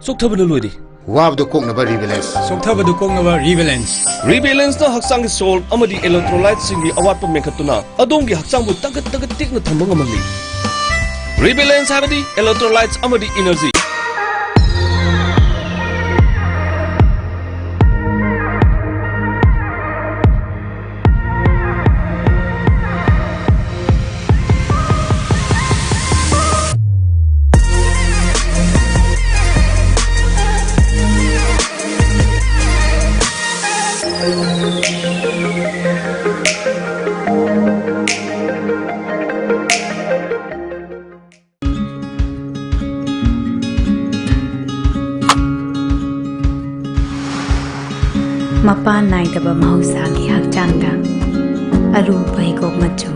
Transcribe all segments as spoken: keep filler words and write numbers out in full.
ꯆꯣꯛꯊꯕꯅ ꯂꯣꯏꯔꯤ꯫ ꯋꯥꯕꯗꯨ ꯀꯣꯛꯅꯕ ꯔꯤꯕꯦꯂꯦꯟꯁ꯫ ꯆꯣꯛꯊꯕꯗꯨ ꯀꯣꯛꯅꯕ ꯔꯤꯕꯦꯂꯦꯟꯁ꯫ ꯔꯤꯕꯦꯂꯦꯟꯁꯅ ꯍꯛꯆꯥꯡꯒꯤ ꯁꯣꯜ ꯑꯃꯗꯤ ꯏꯂꯦꯛꯇ꯭ꯔꯣꯂꯥꯏꯠꯁꯤꯡꯒꯤ ꯑꯋꯥꯠꯄ ꯃꯦꯟꯈꯠꯇꯨꯅ ꯑꯗꯣꯝꯒꯤ ꯍꯛꯆꯥꯡꯕꯨ ꯇꯒꯠ ꯇꯒꯠ ꯇꯦꯛꯅ ꯊꯝꯕ ꯉꯝꯍꯜꯂꯤ꯫ ꯔꯤꯕꯦꯂꯦꯟꯁ ꯍꯥꯏꯕꯗꯤ ꯏꯂꯦꯛꯇ꯭ꯔꯣꯂꯥꯏꯠꯁ ꯑꯃꯗꯤ ꯏꯅꯔꯖꯤ꯫ ꯃꯄꯥꯟ ꯅꯥꯏꯗꯕ ꯃꯍꯧꯁꯥꯒꯤ ꯍꯛꯆꯥꯡꯗ ꯑꯔꯨꯕ ꯍꯤꯒꯣꯛ ꯃꯆꯨ,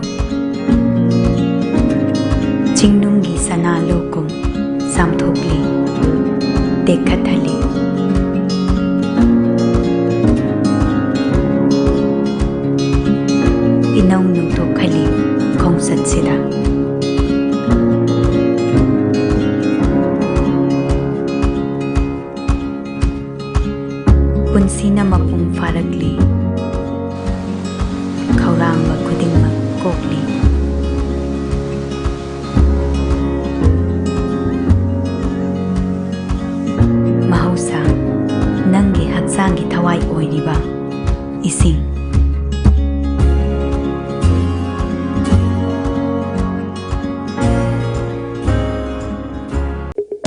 ꯆꯤꯡꯅꯨꯡꯒꯤ ꯁꯅꯥ ꯂꯨꯈꯨꯝ ꯆꯥꯝꯊꯣꯛꯂꯤ, ꯇꯦꯛꯈꯠꯍꯜꯂꯤ, ꯏꯅꯧ ꯅꯧꯊꯣꯛꯍꯜꯂꯤ ꯈꯣꯡꯆꯠꯁꯤꯗ꯫ ꯄꯨꯟꯁꯤꯅ ꯃꯄꯨꯡ ꯐꯥꯔꯛꯂꯤ, ꯈꯧꯔꯥꯡꯕ ꯈꯨꯗꯤꯡꯃꯛ ꯀꯣꯛꯂꯤ꯫ ꯃꯍꯧꯁꯥ, ꯅꯪꯒꯤ ꯍꯛꯆꯥꯡꯒꯤ ꯊꯋꯥꯏ ꯑꯣꯏꯔꯤꯕ ꯏꯁꯤꯡ꯫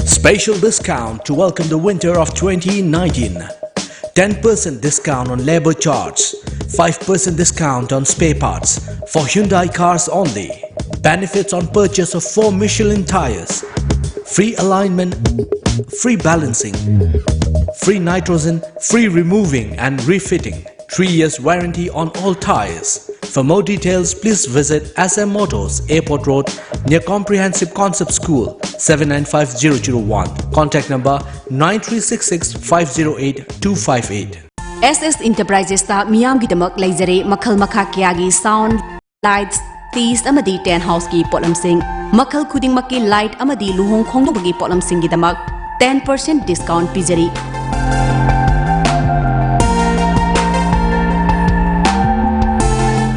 Special discount to welcome the winter of twenty nineteen. Ten percent discount on labor charge, five percent discount on spare parts for Hyundai cars only. Benefits on purchase of four Michelin tires. Free alignment, free balancing, free nitrogen, free removing and refitting. Three years warranty on all tires. For more details, please visit S M Motors, Airport Road, near Comprehensive Concept School, seven nine five zero zero one. Contact number nine three six six five zero eight two five eight. S S Enterprises ꯇ ꯃꯤꯌꯥꯝꯒꯤꯗꯃꯛ ꯂꯩꯖꯔꯦ ꯃꯈꯜ ꯃꯈꯥ ꯀꯌꯥꯒꯤ sound, lights, stage ꯑꯃꯗꯤ tent house ꯀꯤ ꯄꯣꯠꯂꯝꯁꯤꯡ꯫ ꯃꯈꯜ ꯈꯨꯗꯤꯡꯃꯛꯀꯤ light ꯑꯃꯗꯤ ꯂꯨꯍꯣꯡ ꯈꯣꯡꯗꯣꯡꯕꯒꯤ ꯄꯣꯠꯂꯝꯁꯤꯡꯒꯤꯗꯃꯛ ten percent discount ꯄꯤꯖꯔꯤ꯫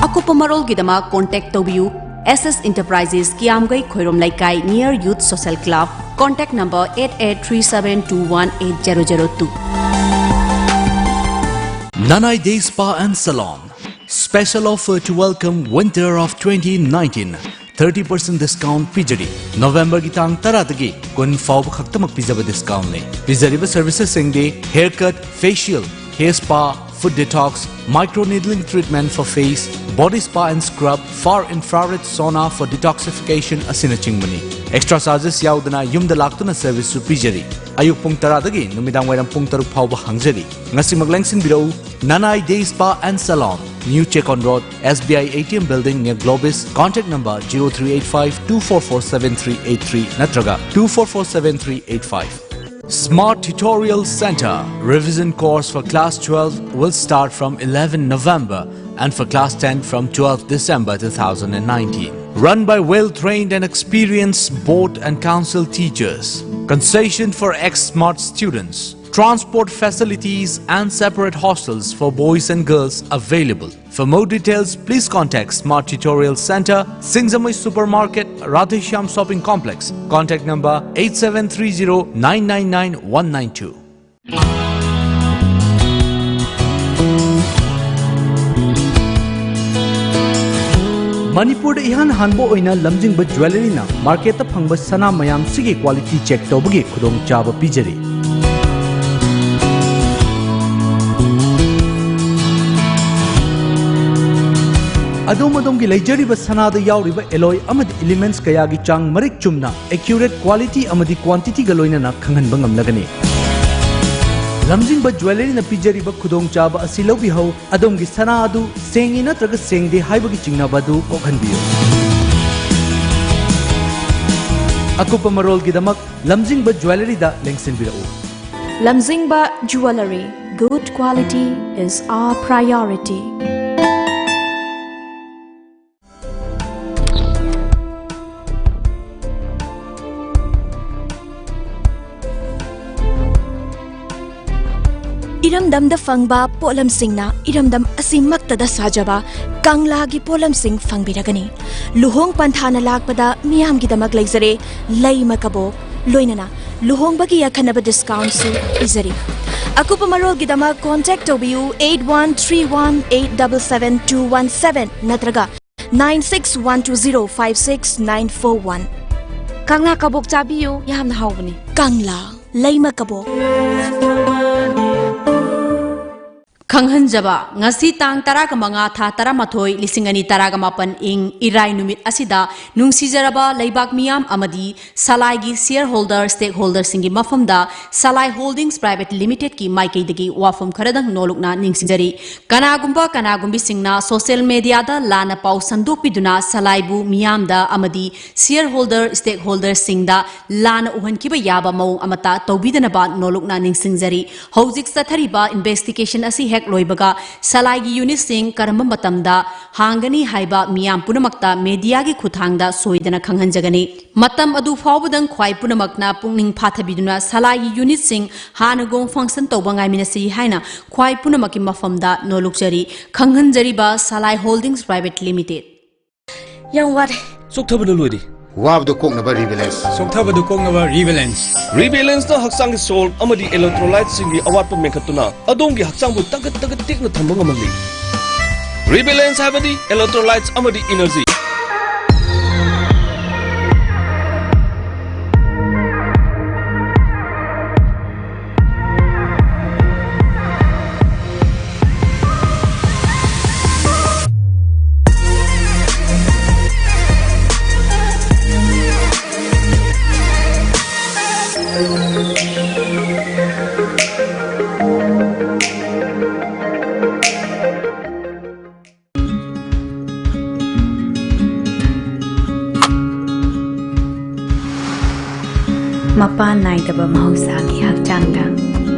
ꯑꯀꯨꯞꯄ ꯃꯔꯣꯜꯒꯤꯗꯃꯛ contact ꯇꯧꯕꯤꯌꯨ, S S Enterprises, ꯀꯤꯌꯥꯝꯒꯩ ꯈꯣꯏꯔꯣꯝ ꯂꯩꯀꯥꯏ, near Youth Social Club, contact number eight eight three seven two one eight zero zero two. Nanai Day Spa and Salon. Special offer to welcome winter of twenty nineteen. Thirty percent discount ꯄꯤꯖꯔꯤ꯫ ꯅꯣꯕꯦꯝꯕꯔꯒꯤ ꯇꯥꯡ ꯇꯔꯥꯗꯒꯤ ꯀꯨꯟ ꯐꯥꯎꯕ ꯈꯛꯇꯃꯛ ꯄꯤꯖꯕ discountꯅꯤ꯫ ꯄꯤꯖꯔꯤꯕ servicesꯁꯤꯡꯗꯤ haircut, facial, hair spa, foot detox, microneedling treatment for face, body spa and scrub, far infrared sauna for detoxification ꯑꯁꯤꯅꯆꯤꯡꯕꯅꯤ꯫ Extra charges ꯌꯥꯎꯗꯅ ꯌꯨꯝꯗ ꯂꯥꯛꯇꯨꯅ serviceꯁꯨ ꯄꯤꯖꯔꯤ꯫ ꯑꯌꯨꯛ ꯄꯨꯡ ꯇꯔꯥꯗꯒꯤ ꯅꯨꯃꯤꯗꯥꯡ ꯋꯥꯏꯔꯝ ꯄꯨꯡ ꯇꯔꯨꯛ ꯐꯥꯎꯕ ꯍꯥꯡꯖꯔꯤ꯫ ꯉꯁꯤꯃꯛ ꯂꯦꯡꯁꯤꯟꯕꯤꯔꯛꯎ꯫ Nanai Day Spa and Salon, New Chekon Road, S B I A T M Building near Globis. Contact number zero three eight five two four four seven three eight three ꯅꯠꯇ꯭ꯔꯒ two four four seven three eight five. Smart Tutorial Center. Revision course for class twelve will start from eleven November and for class ten from twelve December two thousand nineteen. Run by well-trained and experienced board and council teachers. Concession for ex-smart students. Transport facilities and separate hostels for boys and girls available. For more details, please contact Smart Tutorial Center, Singjamui Supermarket, Radheshyam Shopping Complex. Contact number eight seven three zero nine nine nine one nine two. ꯃꯅꯤꯄꯨꯔꯗ ꯏꯍꯥꯟ ꯍꯥꯟꯕ ꯑꯣꯏꯅ ꯂꯝꯖꯤꯡꯕ ꯖ꯭ꯋꯦꯂꯔꯤꯅ ꯃꯥꯔꯀꯦꯠꯇ ꯐꯪꯕ ꯁꯅꯥ ꯃꯌꯥꯝꯁꯤꯒꯤ quality check ꯇꯧꯕꯒꯤ ꯈꯨꯗꯣꯡꯆꯥꯕ ꯄꯤꯖꯔꯤ꯫ ꯑꯗꯣꯝ ꯑꯗꯣꯝꯒꯤ ꯂꯩꯖꯔꯤꯕ ꯁꯅꯥꯗ ꯌꯥꯎꯔꯤꯕ alloy ꯑꯃꯗꯤ elements ꯀꯌꯥꯒꯤ ꯆꯥꯡ ꯃꯔꯤꯛ ꯆꯨꯝꯅ, accurate quality ꯑꯃꯗꯤ quantityꯒ ꯂꯣꯏꯅꯅ ꯈꯪꯍꯟꯕ ꯉꯝꯂꯒꯅꯤ꯫ ꯂꯝꯖꯤꯡꯕ ꯖ꯭ꯋꯦꯂꯔꯤꯅ ꯄꯤꯖꯔꯤꯕ ꯈꯨꯗꯣꯡꯆꯥꯕ ꯑꯁꯤ ꯂꯧꯕꯤꯍꯧ꯫ ꯑꯗꯣꯝꯒꯤ ꯁꯅꯥ ꯑꯗꯨ ꯁꯦꯡꯉꯤ ꯅꯠꯇ꯭ꯔꯒ ꯁꯦꯡꯗꯦ ꯍꯥꯏꯕꯒꯤ ꯆꯤꯡꯅꯕ ꯑꯗꯨ ꯀꯣꯛꯍꯟꯕꯤꯌꯨ꯫ ꯑꯀꯨꯞꯄ ꯃꯔꯣꯜꯒꯤꯗꯃꯛ ꯂꯝꯖꯤꯡꯕ ꯖ꯭ꯋꯦꯂꯔꯤꯗ ꯂꯦꯡꯁꯤꯟꯕꯤꯔꯛꯎ꯫ ꯂꯝꯖꯤꯡꯕ jewellery, good quality is our priority. ꯏꯔꯝꯗꯝꯗ ꯐꯪꯕ ꯄꯣꯠꯂꯝꯁꯤꯡꯅ ꯏꯔꯝꯗꯝ ꯑꯁꯤꯃꯛꯇꯗ ꯁꯥꯖꯕ ꯀꯪꯂꯥꯒꯤ ꯄꯣꯠꯂꯝꯁꯤꯡ ꯐꯪꯕꯤꯔꯒꯅꯤ꯫ ꯂꯨꯍꯣꯡ ꯄꯟꯊꯥꯅ ꯂꯥꯛꯄꯗ ꯃꯤꯌꯥꯝꯒꯤꯗꯃꯛ ꯂꯩꯖꯔꯦ ꯂꯩꯃ ꯀꯕꯣꯛ, ꯂꯣꯏꯅꯅ ꯂꯨꯍꯣꯡꯕꯒꯤ ꯑꯈꯟꯅꯕ discountꯁꯨ ꯄꯤꯖꯔꯤ꯫ ꯑꯀꯨꯞꯄ ꯃꯔꯣꯜꯒꯤꯗꯃꯛ contact ꯇꯧꯕꯤꯌꯨ eight one three one eight double seven two one seven ꯅꯠꯇ꯭ꯔꯒ nine six one two zero five six nine four one꯫ ꯀꯪꯂꯥ ꯀꯕꯣꯛ ꯆꯥꯕꯤꯌꯨ, ꯌꯥꯝꯅ ꯍꯥꯎꯕꯅꯤ꯫ ꯀꯪꯂꯥ ꯂꯩꯃ ꯀꯕꯣꯛ꯫ ꯈꯪꯍꯟꯖꯕ, ꯉꯁꯤ ꯇꯥꯡ ꯇꯔꯥꯒ ꯃꯉꯥ, ꯊꯥ ꯇꯔꯥꯃꯥꯊꯣꯏ, ꯂꯤꯁꯤꯡ ꯑꯅꯤ ꯇꯔꯥꯒ ꯃꯥꯄꯟ ꯏꯪ ꯏꯔꯥꯏ ꯅꯨꯃꯤꯠ ꯑꯁꯤꯗ ꯅꯨꯡꯁꯤꯖꯔꯕ ꯂꯩꯕꯥꯛ ꯃꯤꯌꯥꯝ ꯑꯃꯗꯤ ꯁꯂꯥꯏꯒꯤ shareholder, stakeholderꯁꯤꯡꯒꯤ ꯃꯐꯝꯗ ꯁꯂꯥꯏ Holdings Private Limitedꯀꯤ ꯃꯥꯏꯀꯩꯗꯒꯤ ꯋꯥꯐꯝ ꯈꯔꯗꯪ ꯅꯣꯂꯨꯛꯅ ꯅꯤꯡꯁꯤꯡꯖꯔꯤ꯫ ꯀꯅꯥꯒꯨꯝꯕ ꯀꯅꯥꯒꯨꯝꯕꯤꯁꯤꯡꯅ social mediaꯗ ꯂꯥꯟꯅ ꯄꯥꯎ ꯁꯟꯗꯣꯛꯄꯤꯗꯨꯅ ꯁꯂꯥꯏꯕꯨ ꯃꯤꯌꯥꯝꯗ ꯑꯃꯗꯤ shareholder, stakeholderꯁꯤꯡꯗ ꯂꯥꯟꯅ ꯎꯍꯟꯈꯤꯕ ꯌꯥꯕ ꯃꯑꯣꯡ ꯑꯃꯠꯇ ꯇꯧꯕꯤꯗꯅꯕ ꯅꯣꯂꯨꯛꯅ ꯅꯤꯡꯁꯤꯡꯖꯔꯤ꯫ ꯍꯧꯖꯤꯛ ꯆꯠꯊꯔꯤꯕ investigation ꯑꯁꯤ ꯍꯦꯛ ꯂꯣꯏꯕꯒ ꯁꯂꯥꯏꯒꯤ unitꯁꯤꯡ ꯀꯔꯝꯕ ꯃꯇꯝꯗ ꯍꯥꯡꯒꯅꯤ ꯍꯥꯏꯕ ꯃꯤꯌꯥꯝ ꯄꯨꯝꯅꯃꯛꯇ mediaꯒꯤ ꯈꯨꯠꯊꯥꯡꯗ ꯁꯣꯏꯗꯅ ꯈꯪꯍꯟꯖꯒꯅꯤ꯫ ꯃꯇꯝ ꯑꯗꯨ ꯐꯥꯎꯕꯗꯪ ꯈ꯭ꯋꯥꯏ ꯄꯨꯝꯅꯃꯛꯅ ꯄꯨꯛꯅꯤꯡ ꯐꯥꯊꯕꯤꯗꯨꯅ ꯁꯂꯥꯏꯒꯤ unitꯁꯤꯡ ꯍꯥꯟꯅꯒꯨꯝ function ꯇꯧꯕ ꯉꯥꯏꯃꯤꯟꯅꯁꯤ ꯍꯥꯏꯅ ꯈ꯭ꯋꯥꯏ ꯄꯨꯝꯅꯃꯛꯀꯤ ꯃꯐꯝꯗ ꯅꯣꯂꯨꯛꯆꯔꯤ꯫ ꯈꯪꯍꯟꯖꯔꯤꯕ ꯁꯂꯥꯏ Holdings Private Limited꯫ ꯌꯥꯝ ꯋꯥꯔꯦ꯫ ꯆꯣꯛꯊꯕꯅ ꯂꯣꯏꯔꯦ꯫ ꯋꯥꯕꯗꯨ ꯀꯣꯛꯅꯕ Rebalance꯫ ꯆꯣꯛꯊꯕꯗꯨ ꯀꯣꯛꯅꯕ Rebalance꯫ Rebalanceꯅ ꯍꯛꯆꯥꯡꯒꯤ salt ꯑꯃꯗꯤ electrolyteꯁꯤꯡꯒꯤ ꯑꯋꯥꯠꯄ ꯃꯦꯟꯈꯠꯇꯨꯅ ꯑꯗꯣꯝꯒꯤ ꯍꯛꯆꯥꯡꯕꯨ ꯇꯒꯠ ꯇꯒꯠ ꯇꯦꯛꯅ ꯊꯝꯕ ꯉꯝꯍꯜꯂꯤ꯫ Rebalance ꯍꯥꯏꯕꯗꯤ electrolytes ꯑꯃꯗꯤ energy꯫ ꯃꯄꯥꯟ ꯅꯥꯏꯗꯕ ꯃꯍꯧꯁꯥꯒꯤ ꯍꯛꯆꯥꯡꯗ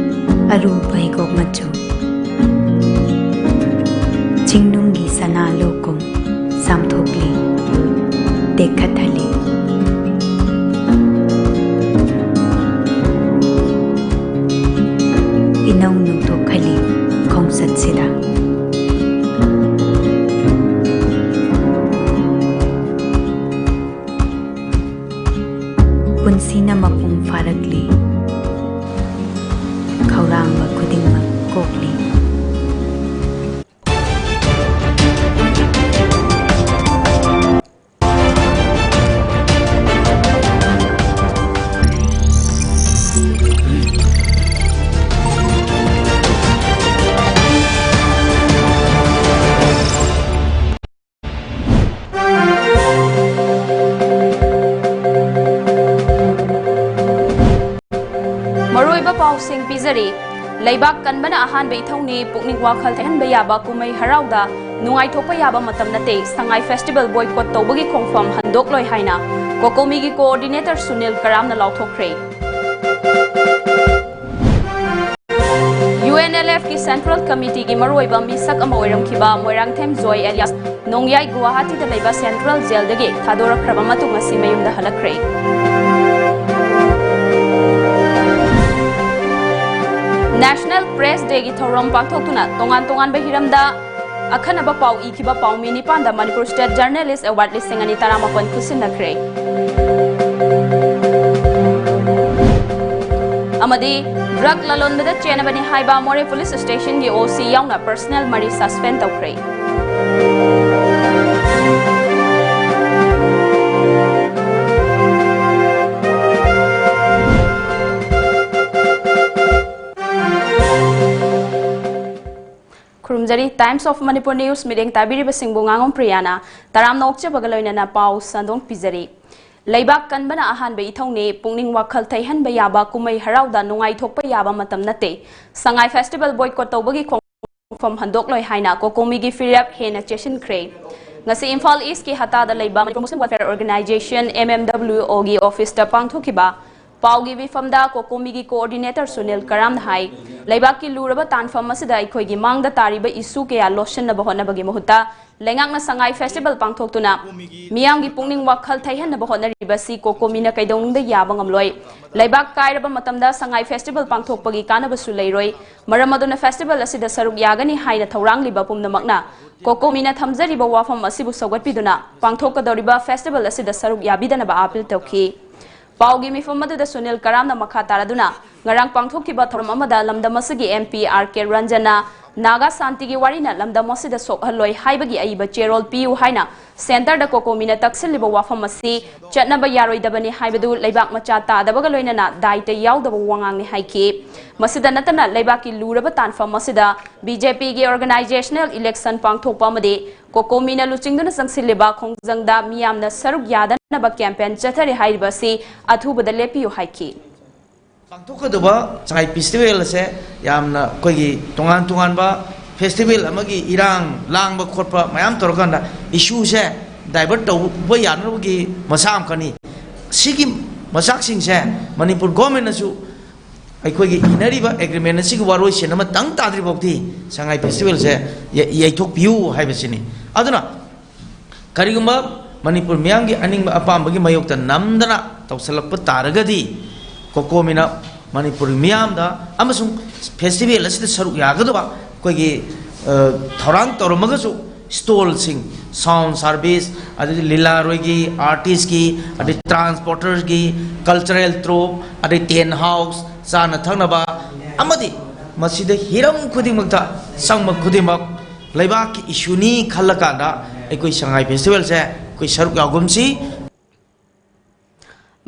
ꯑꯔꯨꯕ ꯍꯤꯒꯣꯛ ꯃꯆꯨ, ꯆꯤꯡꯅꯨꯡꯒꯤ ꯁꯅꯥ ꯂꯣꯛꯀꯨꯝ ꯆꯥꯝꯊꯣꯛꯂꯤ, ꯇꯦꯛꯈꯠꯍꯜꯂꯤ꯫ ꯅꯧꯅ ꯊꯣꯛꯍꯜꯂꯤ ꯈꯣꯡꯆꯠꯁꯤꯗ꯫ ꯄꯨꯟꯁꯤꯅ ꯃꯄꯨꯡ ꯐꯥꯔꯛꯂꯤ, ꯈꯧꯔꯥꯡꯕ ꯈꯨꯗꯤꯡꯃꯛ ꯀꯣꯛꯂꯤ꯫ ꯃꯔꯨꯑꯣꯏꯕ ꯄꯥꯎꯁꯤꯡ ꯄꯤꯖꯔꯤ꯫ ꯂꯩꯕꯥꯛ ꯀꯟꯕꯅ ꯑꯍꯥꯟꯕ ꯏꯊꯧꯅꯤ, ꯄꯨꯛꯅꯤꯡ ꯋꯥꯈꯜ ꯊꯩꯍꯟꯕ ꯌꯥꯕ ꯀꯨꯝꯍꯩ ꯍꯔꯥꯎꯗ ꯅꯨꯡꯉꯥꯏꯊꯣꯛꯄ ꯌꯥꯕ ꯃꯇꯝ ꯅꯠꯇꯦ, ꯁꯉꯥꯏ festival boycott ꯇꯧꯕꯒꯤ ꯈꯣꯡꯐꯝ ꯍꯟꯗꯣꯛꯂꯣꯏ ꯍꯥꯏꯅ ꯀꯣꯀꯣꯃꯤꯒꯤ coordinator ꯁꯨꯅꯤꯜ ꯀꯔꯥꯝꯅ ꯂꯥꯎꯊꯣꯛꯈ꯭ꯔꯦ꯫ UNLFꯀꯤ Central Committeeꯒꯤ ꯃꯔꯨꯑꯣꯏꯕ ꯃꯤꯁꯛ ꯑꯃ ꯑꯣꯏꯔꯝꯈꯤꯕ ꯃꯣꯏꯔꯥꯡꯊꯦꯝ ꯖꯣꯏ alias ꯅꯣꯡꯌꯥꯏ ꯒꯨꯋꯥꯍꯥꯇꯤꯗ ꯂꯩꯕ Central Jailꯗꯒꯤ ꯊꯥꯗꯣꯔꯛꯈ꯭ꯔꯕ ꯃꯇꯨꯡ ꯉꯁꯤ ꯃꯌꯨꯝꯗ ꯍꯜꯂꯛꯈ꯭ꯔꯦ꯫ National Press Dayꯒꯤ ꯊꯧꯔꯝ ꯄꯥꯡꯊꯣꯛꯇꯨꯅ ꯇꯣꯉꯥꯟ ꯇꯣꯉꯥꯟꯕ ꯍꯤꯔꯝꯗ ꯑꯈꯟꯅꯕ ꯄꯥꯎ ꯏꯈꯤꯕ ꯄꯥꯎꯃꯤ ꯅꯤꯄꯥꯟꯗ Manipur State Journalist Award ꯂꯤꯁꯤꯡ ꯑꯅꯤ ꯇꯔꯥꯃꯥꯄꯟ ꯈꯨꯠꯁꯤꯟꯅꯈ꯭ꯔꯦ꯫ ꯑꯃꯗꯤ drug ꯂꯂꯣꯟꯕꯗ ꯆꯦꯟꯅꯕꯅꯤ ꯍꯥꯏꯕ ꯃꯣꯔꯦ Police Stationꯒꯤ OC ꯌꯥꯎꯅ personnel ꯃꯔꯤ suspend ꯇꯧꯈ꯭ꯔꯦ꯫ ꯈꯨꯔꯨꯝꯖꯔꯤ꯫ Times of Manipur News ꯃꯤꯠꯌꯦꯡ ꯇꯥꯕꯤꯔꯤꯕꯁꯤꯡꯕꯨ ꯉꯥꯉꯣꯝ ꯄ꯭ꯔꯤꯌꯥꯅ ꯇꯔꯥꯝꯅ ꯑꯣꯛꯆꯕꯒ ꯂꯣꯏꯅꯅ ꯄꯥꯎ ꯁꯟꯗꯣꯡ ꯄꯤꯖꯔꯤ꯫ ꯂꯩꯕꯥꯛ ꯀꯟꯕꯅ ꯑꯍꯥꯟꯕ ꯏꯊꯧꯅꯤ, ꯄꯨꯛꯅꯤꯡ ꯋꯥꯈꯜ ꯊꯩꯍꯟꯕ ꯌꯥꯕ ꯀꯨꯝꯍꯩ ꯍꯔꯥꯎꯗ ꯅꯨꯡꯉꯥꯏꯊꯣꯛꯄ ꯌꯥꯕ ꯃꯇꯝ ꯅꯠꯇꯦ, ꯁꯉꯥꯏ festival boycott ꯇꯧꯕꯒꯤ ꯈꯣꯡꯐꯝ ꯍꯟꯗꯣꯛꯂꯣꯏ ꯍꯥꯏꯅ ꯀꯣꯀꯣꯃꯤꯒꯤ ꯐꯤꯔꯦꯞ ꯍꯦꯟꯅ ꯆꯦꯠꯁꯤꯟꯈ꯭ꯔꯦ꯫ ꯉꯁꯤ ꯏꯝꯐꯥꯜ Eastꯀꯤ ꯍꯇꯥꯗ ꯂꯩꯕ Manipur Muslim Welfare Organization, MMWOꯒꯤ officeꯇ ꯄꯥꯡꯊꯣꯛꯈꯤꯕ ꯄꯥꯎꯒꯤ ꯃꯤꯐꯝꯗ ꯀꯣꯀꯣꯃꯤꯒꯤ ꯀꯣꯑꯣꯔꯗꯤꯅꯦꯇꯔ ꯁꯨꯅꯤꯜ ꯀꯔꯥꯝꯅ ꯍꯥꯏ, ꯂꯩꯕꯥꯛꯀꯤ ꯂꯨꯔꯕ ꯇꯥꯟꯐꯝ ꯑꯁꯤꯗ ꯑꯩꯈꯣꯏꯒꯤ ꯃꯥꯡꯗ ꯇꯥꯔꯤꯕ ꯏꯁꯨ ꯀꯌꯥ ꯂꯣꯠꯁꯤꯟꯅꯕ ꯍꯣꯠꯅꯕꯒꯤ ꯃꯍꯨꯠꯇ ꯂꯩꯉꯥꯛꯅ ꯁꯉꯥꯏ ꯐꯦꯁꯇꯤꯚꯦꯜ ꯄꯥꯡꯊꯣꯛꯇꯨꯅ ꯃꯤꯌꯥꯝꯒꯤ ꯄꯨꯛꯅꯤꯡ ꯋꯥꯈꯜ ꯊꯩꯍꯟꯅꯕ ꯍꯣꯠꯅꯔꯤꯕ ꯑꯁꯤ ꯀꯣꯀꯣꯃꯤꯅ ꯀꯩꯗꯧꯅꯨꯡꯗ ꯌꯥꯕ ꯉꯝꯂꯣꯏ꯫ ꯂꯩꯕꯥꯛ ꯀꯥꯏꯔꯕ ꯃꯇꯝꯗ ꯁꯉꯥꯏ ꯐꯦꯁꯇꯤꯚꯦꯜ ꯄꯥꯡꯊꯣꯛꯄꯒꯤ ꯀꯥꯟꯅꯕꯁꯨ ꯂꯩꯔꯣꯏ꯫ ꯃꯔꯝ ꯑꯗꯨꯅ ꯐꯦꯁꯇꯤꯚꯦꯜ ꯑꯁꯤꯗ ꯁꯔꯨꯛ ꯌꯥꯒꯅꯤ ꯍꯥꯏꯅ ꯊꯧꯔꯥꯡꯂꯤꯕ ꯄꯨꯝꯅꯃꯛꯅ ꯀꯣꯀꯣꯃꯤꯅ ꯊꯝꯖꯔꯤꯕ ꯋꯥꯐꯝ ꯑꯁꯤꯕꯨ ꯁꯧꯒꯠꯄꯤꯗꯨꯅ ꯄꯥꯡꯊꯣꯛꯀꯗꯧꯔꯤꯕ ꯐꯦꯁꯇꯤꯚꯦꯜ ꯑꯁꯤꯗ ꯁꯔꯨꯛ ꯌꯥꯕꯤꯗꯅꯕ ꯑꯥꯄꯤꯜ ꯇꯧꯈꯤ꯫ ꯄꯥꯎꯒꯤ ꯃꯤꯐꯝ ꯑꯗꯨꯗ ꯁꯨꯅꯤꯜ ꯀꯔꯥꯝꯅ ꯃꯈꯥ ꯇꯥꯔꯗꯨꯅ ꯉꯔꯥꯡ ꯄꯥꯡꯊꯣꯛꯈꯤꯕ ꯊꯧꯔꯝ ꯑꯃꯗ ꯂꯝꯗꯝ ꯑꯁꯤꯒꯤ M P R K ꯔꯟꯖꯟꯅ Naga ꯁꯥꯟꯇꯤꯒꯤ ꯋꯥꯔꯤꯅ ꯂꯝꯗꯝ ꯑꯁꯤꯗ ꯁꯣꯛꯍꯜꯂꯣꯏ ꯍꯥꯏꯕꯒꯤ ꯑꯏꯕ ꯆꯦꯔꯣꯜ ꯄꯤꯌꯨ ꯍꯥꯏꯅ ꯁꯦꯟꯇꯔꯗ ꯀꯣꯀꯣꯃꯤꯅ ꯇꯛꯁꯤꯜꯂꯤꯕ ꯋꯥꯐꯝ ꯑꯁꯤ ꯆꯠꯅꯕ ꯌꯥꯔꯣꯏꯗꯕꯅꯤ ꯍꯥꯏꯕꯗꯨ ꯂꯩꯕꯥꯛ ꯃꯆꯥ ꯇꯥꯗꯕꯒ ꯂꯣꯏꯅꯅ ꯗꯥꯏꯇ ꯌꯥꯎꯗꯕ ꯋꯥꯉꯥꯡꯅꯤ ꯍꯥꯏꯈꯤ꯫ ꯃꯁꯤꯗ ꯅꯠꯇꯅ ꯂꯩꯕꯥꯛꯀꯤ ꯂꯨꯔꯕ ꯇꯥꯟꯐꯝ ꯑꯁꯤꯗ B J P ꯒꯤ organizational election ꯄꯥꯡꯊꯣꯛꯄ ꯑꯃꯗꯤ ꯀꯣꯀꯣꯃꯤꯅ ꯂꯨꯆꯤꯡꯗꯨꯅ ꯆꯪꯁꯤꯜꯂꯤꯕ ꯈꯣꯡꯖꯪꯗ ꯃꯤꯌꯥꯝꯅ ꯁꯔꯨꯛ ꯌꯥꯗꯅꯕ campaign ꯆꯠꯊꯔꯤ ꯍꯥꯏꯔꯤꯕ ꯑꯁꯤ ꯑꯊꯨꯕꯗ ꯂꯦꯞꯄꯤꯌꯨ ꯍꯥꯏꯈꯤ꯫ ꯄꯥꯡꯊꯣꯛꯀꯗꯕ ꯁꯉꯥꯏ ꯐꯦꯁꯇꯤꯚꯦꯜ ꯑꯁꯦ ꯌꯥꯝꯅ ꯑꯩꯈꯣꯏꯒꯤ ꯇꯣꯉꯥꯟ ꯇꯣꯉꯥꯟꯕ ꯐꯦꯁꯇꯤꯚꯦꯜ ꯑꯃꯒꯤ ꯏꯔꯥꯡ ꯂꯥꯡꯕ ꯈꯣꯠꯄ ꯃꯌꯥꯝ ꯇꯧꯔꯀꯥꯟꯗ ꯏꯁꯨꯁꯦ divert ꯇꯧꯕ ꯌꯥꯅꯕꯒꯤ ꯃꯆꯥꯛ ꯑꯃꯈꯛꯅꯤ꯫ ꯁꯤꯒꯤ ꯃꯆꯥꯛꯁꯤꯡꯁꯦ ꯃꯅꯤꯄꯨꯔ ꯒꯣꯔꯃꯦꯟꯅꯁꯨ ꯑꯩꯈꯣꯏꯒꯤ ꯏꯅꯔꯤꯕ ꯑꯦꯒ꯭ꯔꯤꯃꯦꯟ ꯑꯁꯤꯒꯤ ꯋꯥꯔꯣꯏꯁꯤꯟ ꯑꯃ ꯇꯪ ꯇꯥꯗ꯭ꯔꯤ ꯐꯥꯎꯗꯤ ꯁꯉꯥꯏ ꯐꯦꯁꯇꯤꯚꯦꯜꯁꯦ ꯌꯩ- ꯌꯩꯊꯣꯛꯄꯤꯌꯨ ꯍꯥꯏꯕꯁꯤꯅꯤ꯫ ꯑꯗꯨꯅ ꯀꯔꯤꯒꯨꯝꯕ ꯃꯅꯤꯄꯨꯔ ꯃꯤꯌꯥꯝꯒꯤ ꯑꯅꯤꯡꯕ ꯑꯄꯥꯝꯕꯒꯤ ꯃꯥꯌꯣꯛꯇ ꯅꯝꯗꯅ ꯇꯧꯁꯜꯂꯛꯄ ꯇꯥꯔꯒꯗꯤ ꯀꯣꯀꯣꯃꯤꯅ ꯃꯅꯤꯄꯨꯔ ꯃꯤꯌꯥꯝꯗ ꯑꯃꯁꯨꯡ ꯐꯦꯁꯇꯤꯚꯦꯜ ꯑꯁꯤꯗ ꯁꯔꯨꯛ ꯌꯥꯒꯗꯕ ꯑꯩꯈꯣꯏꯒꯤ ꯊꯧꯔꯥꯡ ꯇꯧꯔꯝꯃꯒꯁꯨ ꯁ꯭ꯇꯣꯜꯁꯤꯡ, sound service, ꯑꯗꯩ ꯂꯤꯂꯥꯔꯣꯏꯒꯤ, ꯑꯥꯔꯇꯤꯁꯀꯤ, ꯑꯗꯩ ꯇ꯭ꯔꯥꯟꯁꯄꯣꯔꯇꯔꯒꯤ, cultural troupe, ꯑꯗꯩ tent house, ꯆꯥꯅ ꯊꯛꯅꯕ ꯑꯃꯗꯤ ꯃꯁꯤꯗ ꯍꯤꯔꯝ ꯈꯨꯗꯤꯡꯃꯛꯇ ꯆꯪꯕ ꯈꯨꯗꯤꯡꯃꯛ ꯂꯩꯕꯥꯛꯀꯤ ꯏꯁꯨꯅꯤ ꯈꯜꯂꯀꯥꯟꯗ ꯑꯩꯈꯣꯏ ꯁꯉꯥꯏ ꯐꯦꯁꯇꯤꯚꯦꯜꯁꯦ ꯑꯩꯈꯣꯏ ꯁꯔꯨꯛ ꯌꯥꯎꯒꯨꯝꯁꯤ꯫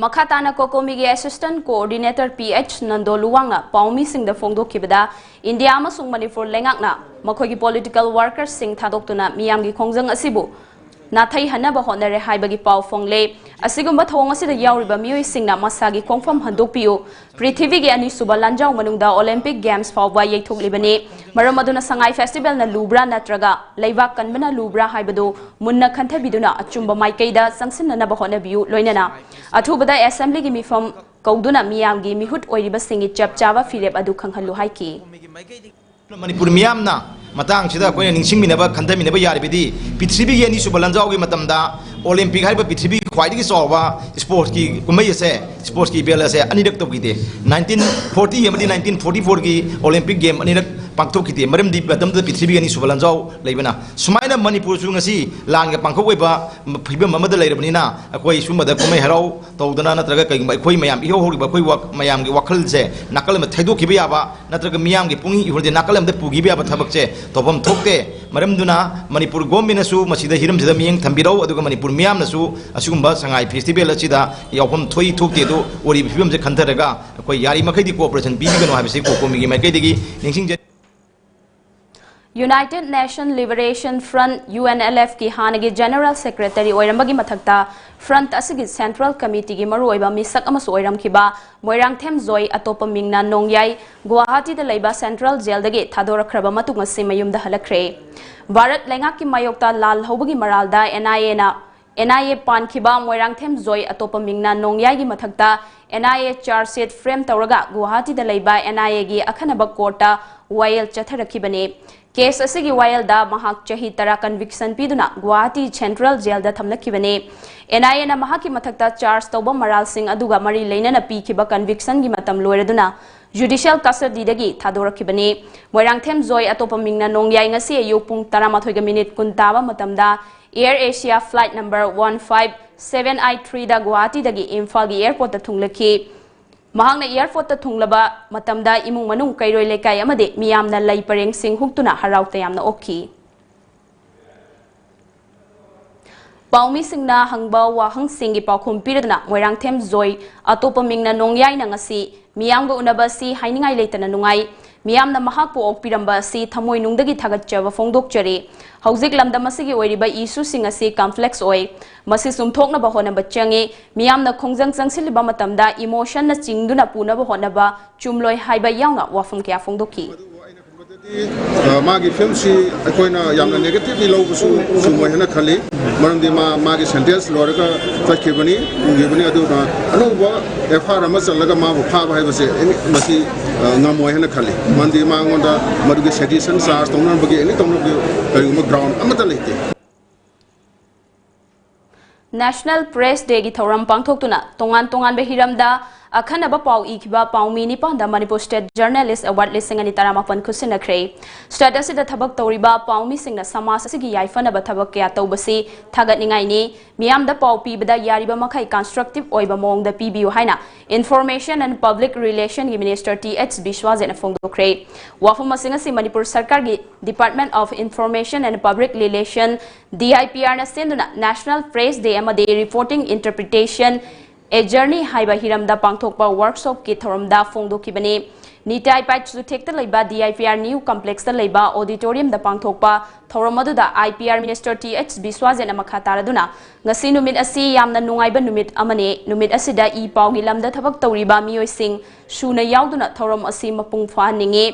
ꯃꯈꯥ ꯇꯥꯅ ꯀꯣꯀꯣꯃꯤꯒꯤ assistant coordinator P H Nando ꯂꯨꯋꯥꯡꯅ ꯄꯥꯎꯃꯤꯁꯤꯡꯗ ꯐꯣꯡꯗꯣꯛꯈꯤꯕꯗ, ꯏꯟꯗꯤꯌꯥ ꯑꯃꯁꯨꯡ ꯃꯅꯤꯄꯨꯔ ꯂꯩꯉꯥꯛꯅ ꯃꯈꯣꯏꯒꯤ political workersꯁꯤꯡ ꯊꯥꯗꯣꯛꯇꯨꯅ ꯃꯤꯌꯥꯝꯒꯤ ꯈꯣꯡꯖꯪ ꯑꯁꯤꯕꯨ ꯅꯥꯊꯩꯍꯟꯅꯕ ꯍꯣꯠꯅꯔꯦ ꯍꯥꯏꯕꯒꯤ ꯄꯥꯎ ꯐꯣꯡꯂꯦ꯫ ꯑꯁꯤꯒꯨꯝꯕ ꯊꯧꯑꯣꯡ ꯑꯁꯤꯗ ꯌꯥꯎꯔꯤꯕ ꯃꯤꯑꯣꯏꯁꯤꯡꯅ ꯃꯁꯥꯒꯤ ꯈꯣꯡꯐꯝ ꯍꯟꯗꯣꯛꯄꯤꯌꯨ꯫ ꯄ꯭ꯔꯤꯊꯤꯕꯤꯒꯤ ꯑꯅꯤꯁꯨꯕ ꯂꯥꯟꯖꯥꯎ ꯃꯅꯨꯡꯗ Olympic Games ꯐꯥꯎꯕ ꯌꯩꯊꯣꯛꯂꯤꯕꯅꯤ꯫ ꯃꯔꯝ ꯑꯗꯨꯅ ꯁꯉꯥꯏ ꯐꯦꯁꯇꯤꯚꯦꯜꯅ ꯂꯨꯕ꯭ꯔꯥ ꯅꯠꯇ꯭ꯔꯒ ꯂꯩꯕꯥꯛ ꯀꯟꯕꯅ ꯂꯨꯕ꯭ꯔꯥ ꯍꯥꯏꯕꯗꯨ ꯃꯨꯟꯅ ꯈꯟꯊꯕꯤꯗꯨꯅ ꯑꯆꯨꯝꯕ ꯃꯥꯏꯀꯩꯗ ꯆꯪꯁꯤꯟꯅꯅꯕ ꯍꯣꯠꯅꯕꯤꯌꯨ꯫ ꯂꯣꯏꯅꯅ ꯑꯊꯨꯕꯗ assemblyꯒꯤ ꯃꯤꯐꯝ ꯀꯧꯗꯨꯅ ꯃꯤꯌꯥꯝꯒꯤ ꯃꯤꯍꯨꯠ ꯑꯣꯏꯔꯤꯕꯁꯤꯡꯒꯤ ꯆꯞ ꯆꯥꯕ ꯐꯤꯔꯦꯞ ꯑꯗꯨ ꯈꯪꯍꯜꯂꯨ ꯍꯥꯏꯈꯤ꯫ ꯃꯅꯤꯄꯨꯔ ꯃꯤꯌꯥꯝꯅ ꯃꯇꯥꯡꯁꯤꯗ ꯑꯩꯈꯣꯏꯅ ꯅꯤꯡꯁꯤꯡꯃꯤꯟꯅꯕ, ꯈꯟꯊꯃꯤꯟꯅꯕ ꯌꯥꯔꯤꯕꯗꯤ ꯄ꯭ꯔꯤꯊꯤꯕꯤꯒꯤ ꯑꯅꯤꯁꯨꯕ ꯂꯥꯟꯖꯥꯎꯒꯤ ꯃꯇꯝꯗ ꯑꯣꯂꯤꯝꯄꯤꯛ ꯍꯥꯏꯔꯤꯕ ꯄ꯭ꯔꯤꯊꯤꯕꯤꯒꯤ ꯈ꯭ꯋꯥꯏꯗꯒꯤ ꯆꯥꯎꯕ ꯁ꯭ꯄꯣꯔꯠꯁꯀꯤ ꯀꯨꯝꯍꯩ ꯑꯁꯦ, ꯁ꯭ꯄꯣꯔꯠꯁꯀꯤ ꯏꯚꯦꯟꯠ ꯑꯁꯦ ꯑꯅꯤꯔꯛ ꯇꯧꯈꯤꯗꯦ꯫ ꯅꯥꯏꯟꯇꯤꯟ ꯐꯣꯔꯇꯤ ꯑꯃꯗꯤ ꯅꯥꯏꯟꯇꯤꯟ ꯐꯣꯔꯇꯤ ꯐꯣꯔꯒꯤ ꯑꯣꯂꯤꯝꯄꯤꯛ ꯒꯦꯝ ꯑꯅꯤꯔꯛ ꯄꯥꯡꯊꯣꯛꯈꯤꯗꯦ꯫ ꯃꯔꯝꯗꯤ ꯃꯇꯝꯗꯨꯗ ꯄ꯭ꯔꯤꯊꯤꯕꯤꯒꯤ ꯑꯅꯤꯁꯨꯕ ꯂꯥꯟꯖꯥꯎ ꯂꯩꯕꯅ꯫ ꯁꯨꯃꯥꯏꯅ ꯃꯅꯤꯄꯨꯔꯁꯨ ꯉꯁꯤ ꯂꯥꯟꯒ ꯄꯥꯡꯊꯣꯛꯑꯣꯏꯕ ꯐꯤꯕꯝ ꯑꯃꯗ ꯂꯩꯔꯕꯅꯤꯅ, ꯑꯩꯈꯣꯏ ꯁꯨꯝꯕꯗ ꯀꯨꯝꯍꯩ ꯍꯔꯥꯎ ꯇꯧꯗꯅ ꯅꯠꯇ꯭ꯔꯒ ꯀꯩꯒꯨꯝꯕ ꯑꯩꯈꯣꯏ ꯃꯌꯥꯝ ꯏꯍꯧ ꯍꯧꯔꯤꯕ ꯑꯩꯈꯣꯏ ꯋꯥ-, ꯃꯌꯥꯝꯒꯤ ꯋꯥꯈꯜꯁꯦ ꯅꯥꯀꯜ ꯑꯃ ꯊꯩꯗꯣꯛꯈꯤꯕ ꯌꯥꯕ ꯅꯠꯇ꯭ꯔꯒ ꯃꯤꯌꯥꯝꯒꯤ ꯄꯨꯛꯅꯤꯡ ꯏꯍꯨꯜꯁꯦ ꯅꯥꯀꯜ ꯑꯃꯗ ꯄꯨꯈꯤꯕ ꯌꯥꯕ ꯊꯕꯛꯁꯦ ꯇꯧꯐꯝ ꯊꯣꯛꯇꯦ꯫ ꯃꯔꯝꯗꯨꯅ ꯃꯅꯤꯄꯨꯔ ꯒꯣꯔꯃꯦꯟꯅꯁꯨ ꯃꯁꯤꯗ ꯍꯤꯔꯝꯁꯤꯗ ꯃꯤꯠꯌꯦꯡ ꯊꯝꯕꯤꯔꯧ, ꯑꯗꯨꯒ ꯃꯅꯤꯄꯨꯔ ꯃꯤꯌꯥꯝꯅꯁꯨ ꯑꯁꯤꯒꯨꯝꯕ ꯁꯉꯥꯏ ꯐꯦꯁꯇꯤꯚꯦꯜ ꯑꯁꯤꯗ ꯌꯥꯎꯐꯝ ꯊꯣꯛꯏ ꯊꯣꯛꯇꯦ ꯑꯗꯨ ꯑꯣꯏꯔꯤꯕ ꯐꯤꯕꯝꯁꯦ ꯈꯟꯊꯔꯒ ꯑꯩꯈꯣꯏ ꯌꯥꯔꯤꯃꯈꯩꯗꯤ ꯀꯣꯑꯣꯄꯔꯦꯁꯟ ꯄꯤꯕꯤꯒꯅꯨ ꯍꯥꯏꯕꯁꯤ ꯀꯣꯀꯣꯃꯤꯒꯤ ꯃꯥꯏꯀꯩꯗꯒꯤ ꯅꯤꯡꯁꯤꯡꯖꯔꯤ꯫ United Nation Liberation Front, UNLF ꯀꯤ ꯍꯥꯟꯅꯒꯤ ꯖꯦꯅꯔꯦꯜ ꯁꯦꯀ꯭ꯔꯦꯇꯔꯤ ꯑꯣꯏꯔꯝꯕꯒꯤ ꯃꯊꯛꯇ ꯐ꯭ꯔꯟꯠ ꯑꯁꯤꯒꯤ ꯁꯦꯟꯇ꯭ꯔꯦꯜ ꯀꯃꯤꯇꯤꯒꯤ ꯃꯔꯨꯑꯣꯏꯕ ꯃꯤꯁꯛ ꯑꯃꯁꯨ ꯑꯣꯏꯔꯝꯈꯤꯕ ꯃꯣꯏꯔꯥꯡꯊꯦꯝ ꯖꯣꯏ, ꯑꯇꯣꯞꯄ ꯃꯤꯡꯅ ꯅꯣꯡꯌꯥꯏ, ꯒꯨꯋꯥꯍꯥꯇꯤꯗ ꯂꯩꯕ ꯁꯦꯟꯇ꯭ꯔꯦꯜ ꯖꯦꯜꯗꯒꯤ ꯊꯥꯗꯣꯔꯛꯈ꯭ꯔꯕ ꯃꯇꯨꯡ ꯉꯁꯤ ꯃꯌꯨꯝꯗ ꯍꯜꯂꯛꯈ꯭ꯔꯦ꯫ ꯚꯥꯔꯠ ꯂꯩꯉꯥꯛꯀꯤ ꯃꯥꯌꯣꯛꯇ ꯂꯥꯜ ꯍꯧꯕꯒꯤ ꯃꯔꯥꯜꯗ NIA ꯅ, NIA ꯄꯥꯟꯈꯤꯕ ꯃꯣꯏꯔꯥꯡꯊꯦꯝ ꯖꯣꯏ, ꯑꯇꯣꯞꯄ ꯃꯤꯡꯅ ꯅꯣꯡꯌꯥꯏꯒꯤ ꯃꯊꯛꯇ NIA ꯆꯥꯔꯖ ꯁꯤꯠ ꯐ꯭ꯔꯦꯝ ꯇꯧꯔꯒ ꯒꯨꯋꯥꯍꯥꯇꯤꯗ ꯂꯩꯕ NIA ꯒꯤ ꯑꯈꯟꯅꯕ ꯀꯣꯔꯠꯇ ꯋꯥꯌꯦꯜ ꯆꯠꯊꯔꯛꯈꯤꯕꯅꯤ꯫ ꯀꯦꯁ ꯑꯁꯤꯒꯤ ꯋꯥꯌꯦꯜꯗ ꯃꯍꯥꯛ ꯆꯍꯤ ꯇꯔꯥ ꯀꯟꯚꯤꯛꯁꯟ ꯄꯤꯗꯨꯅ ꯒꯨꯋꯥꯍꯥꯇꯤ ꯁꯦꯟꯇ꯭ꯔꯦꯜ ꯖꯦꯜꯗ ꯊꯝꯂꯛꯈꯤꯕꯅꯤ꯫ NIA ꯅ ꯃꯍꯥꯛꯀꯤ ꯃꯊꯛꯇ ꯆꯥꯔꯖ ꯇꯧꯕ ꯃꯔꯥꯜꯁꯤꯡ ꯑꯗꯨꯒ ꯃꯔꯤ ꯂꯩꯅꯅ ꯄꯤꯈꯤꯕ ꯀꯟꯚꯤꯛꯁꯟꯒꯤ ꯃꯇꯝ ꯂꯣꯏꯔꯗꯨꯅ ꯖꯨꯗꯤꯁꯤꯌꯦꯜ ꯀꯁꯇꯗꯤꯗꯒꯤ ꯊꯥꯗꯣꯔꯛꯈꯤꯕꯅꯤ꯫ ꯃꯣꯏꯔꯥꯡꯊꯦꯝ ꯖꯣꯏ, ꯑꯇꯣꯞꯄ ꯃꯤꯡꯅ ꯅꯣꯡꯌꯥꯏ, ꯉꯁꯤ ꯑꯌꯨꯛ ꯄꯨꯡ ꯇꯔꯥꯃꯥꯊꯣꯏꯒ ꯃꯤꯅꯤꯠ ꯀꯨꯟ ꯇꯥꯕ ꯃꯇꯝꯗ Air Asia flight number one five seven eight three ꯗ ꯒꯨꯋꯥꯍꯥꯇꯤꯗꯒꯤ ꯏꯝꯐꯥꯜꯒꯤ ꯑꯦꯌꯔꯄꯣꯔꯠꯇ ꯊꯨꯡꯂꯛꯈꯤ꯫ ꯃꯍꯥꯛꯅ ꯑꯦꯌꯔꯄꯣꯔꯠꯇ ꯊꯨꯡꯂꯕ ꯃꯇꯝꯗ ꯏꯃꯨꯡ ꯃꯅꯨꯡ, ꯀꯩꯔꯣꯏ ꯂꯩꯀꯥꯏ ꯑꯃꯗꯤ ꯃꯤꯌꯥꯝꯅ ꯂꯩ ꯄꯔꯦꯡꯁꯤꯡ ꯍꯨꯛꯇꯨꯅ ꯍꯔꯥꯎ ꯇꯌꯥꯝꯅ ꯑꯣꯛꯈꯤ꯫ ꯄꯥꯎꯃꯤꯁꯤꯡꯅ ꯍꯪꯕ ꯋꯥꯍꯪꯁꯤꯡꯒꯤ ꯄꯥꯎꯈꯨꯝ ꯄꯤꯔꯗꯨꯅ ꯃꯣꯏꯔꯥꯡꯊꯦꯝ ꯖꯣꯏ, ꯑꯇꯣꯞꯄ ꯃꯤꯡꯅ ꯅꯣꯡꯌꯥꯏꯅ ꯉꯁꯤ ꯃꯤꯌꯥꯝꯒ ꯎꯅꯕ ꯑꯁꯤ ꯍꯥꯏꯅꯤꯡꯉꯥꯏ ꯂꯩꯇꯅ ꯅꯨꯡꯉꯥꯏ꯫ ꯃꯤꯌꯥꯝꯅ ꯃꯍꯥꯛꯄꯨ ꯑꯣꯛꯄꯤꯔꯝꯕ ꯑꯁꯤ ꯊꯃꯣꯏꯅꯨꯡꯗꯒꯤ ꯊꯥꯒꯠꯆꯕ ꯐꯣꯡꯗꯣꯛꯆꯔꯤ꯫ ꯍꯧꯖꯤꯛ ꯂꯝꯗꯝ ꯑꯁꯤꯒꯤ ꯑꯣꯏꯔꯤꯕ ꯏꯁꯨꯁꯤꯡ ꯑꯁꯤ ꯀꯝꯄ꯭ꯂꯦꯛꯁ ꯑꯣꯏ꯫ ꯃꯁꯤ ꯆꯨꯝꯊꯣꯛꯅꯕ ꯍꯣꯠꯅꯕ ꯆꯪꯏ꯫ ꯃꯤꯌꯥꯝꯅ ꯈꯣꯡꯖꯪ ꯆꯪꯁꯤꯜꯂꯤꯕ ꯃꯇꯝꯗ ꯏꯃꯣꯁꯟꯅ ꯆꯤꯡꯗꯨꯅ ꯄꯨꯅꯕ ꯍꯣꯠꯅꯕ ꯆꯨꯝꯂꯣꯏ ꯍꯥꯏꯕ ꯌꯥꯎꯅ ꯋꯥꯐꯝ ꯀꯌꯥ ꯐꯣꯡꯗꯣꯛꯈꯤ꯫ ꯑ, ꯃꯥꯒꯤ ꯐꯤꯂꯝꯁꯤ ꯑꯩꯈꯣꯏꯅ ꯌꯥꯝꯅ negatively ꯂꯧꯕꯁꯨ ꯆꯨꯝꯃꯣꯏ ꯍꯥꯏꯅ ꯈꯜꯂꯤ꯫ ꯃꯔꯝꯗꯤ ꯃꯥ ꯃꯥꯒꯤ ꯁꯦꯟꯇꯦꯟꯁ ꯂꯣꯏꯔꯒ ꯆꯠꯈꯤꯕꯅꯤ, ꯄꯨꯈꯤꯕꯅꯤ꯫ ꯑꯗꯨꯅ ꯑꯅꯧꯕ ꯑꯦꯐ ꯑꯥꯏ ꯑꯥꯔ ꯑꯃ ꯆꯠꯂꯒ ꯃꯥꯕꯨ ꯐꯥꯕ ꯍꯥꯏꯕꯁꯦ ꯑꯦꯅꯤ ꯃꯁꯤ ꯑ, ꯉꯝꯃꯣꯏ ꯍꯥꯏꯅ ꯈꯜꯂꯤ꯫ ꯃꯔꯝꯗꯤ ꯃꯉꯣꯟꯗ ꯃꯗꯨꯒꯤ ꯁꯦꯗꯤꯁꯟ ꯆꯥꯔꯖ ꯇꯧꯅꯕꯒꯤ ꯑꯦꯅꯤ ꯇꯧꯅꯕꯒꯤ ꯀꯔꯤꯒꯨꯝꯕ ꯒ꯭ꯔꯥꯎꯟ ꯑꯃꯠꯇ ꯂꯩꯇꯦ꯫ National Press Day ꯒꯤ ꯊꯧꯔꯝ ꯄꯥꯡꯊꯣꯛꯇꯨꯅ ꯇꯣꯉꯥꯟ ꯇꯣꯉꯥꯟꯕ ꯍꯤꯔꯝꯗ ꯑꯈꯟꯅꯕ ꯄꯥꯎ ꯏꯈꯤꯕ ꯄꯥꯎꯃꯤ ꯅꯤꯄꯥꯟꯗ Manipur State Journalist Award ꯂꯤꯁꯤꯡ ꯑꯅꯤ ꯇꯔꯥꯃꯥꯄꯟ ꯈꯨꯠꯁꯤꯟꯅꯈ꯭ꯔꯦ꯫ State ꯑꯁꯤꯗ ꯊꯕꯛ ꯇꯧꯔꯤꯕ ꯄꯥꯎꯃꯤꯁꯤꯡꯅ ꯁꯃꯥꯖ ꯑꯁꯤꯒꯤ ꯌꯥꯏꯐꯅꯕ ꯊꯕꯛ ꯀꯌꯥ ꯇꯧꯕꯁꯤ ꯊꯥꯒꯠꯅꯤꯡꯉꯥꯏꯅꯤ꯫ ꯃꯤꯌꯥꯝꯗ ꯄꯥꯎ ꯄꯤꯕꯗ ꯌꯥꯔꯤꯕ ꯃꯈꯩ constructive ꯑꯣꯏꯕ ꯃꯑꯣꯡꯗ ꯄꯤꯕꯤꯌꯨ ꯍꯥꯏꯅ Information and Public Relation ꯒꯤ Minister ꯇꯤ ꯑꯩꯆ ꯕꯤꯁ꯭ꯋꯥꯖꯤꯠꯅ ꯐꯣꯡꯗꯣꯛꯈ꯭ꯔꯦ꯫ ꯋꯥꯐꯝ ꯑꯁꯤꯡ ꯑꯁꯤ ꯃꯅꯤꯄꯨꯔ ꯁꯔꯀꯥꯔꯒꯤ Department of Information and Public Relation, D I ꯄꯤ ꯑꯥꯔꯅ ꯁꯦꯝꯗꯨꯅ National Press Day ꯑꯃꯗꯤ Reporting Interpretation, A Journey ꯍꯥꯏꯕ ꯍꯤꯔꯝꯗ ꯄꯥꯡꯊꯣꯛꯄ workshop ꯀꯤ ꯊꯧꯔꯝꯗ ꯐꯣꯡꯗꯣꯛꯈꯤꯕꯅꯤ꯫ ꯅꯤꯇꯥꯏ ꯄꯥꯏ ꯆꯨꯊꯦꯛꯇ ꯂꯩꯕ D I P R New Complex ꯇ ꯂꯩꯕ auditorium ꯗ ꯄꯥꯡꯊꯣꯛꯄ ꯊꯧꯔꯝ ꯑꯗꯨꯗ I P R Minister T H ꯕꯤꯁ꯭ꯋꯥꯖꯤꯠꯅ ꯃꯈꯥ ꯇꯥꯔꯗꯨꯅ, ꯉꯁꯤ ꯅꯨꯃꯤꯠ ꯑꯁꯤ ꯌꯥꯝꯅ ꯅꯨꯡꯉꯥꯏꯕ ꯅꯨꯃꯤꯠ ꯑꯃꯅꯤ꯫ ꯅꯨꯃꯤꯠ ꯑꯁꯤꯗ ꯏ ꯄꯥꯎꯒꯤ ꯂꯝꯗ ꯊꯕꯛ ꯇꯧꯔꯤꯕ ꯃꯤꯑꯣꯏꯁꯤꯡ ꯁꯨꯅ ꯌꯥꯎꯗꯨꯅ ꯊꯧꯔꯝ ꯑꯁꯤ ꯃꯄꯨꯡ ꯐꯥꯍꯟꯅꯤꯡꯏ꯫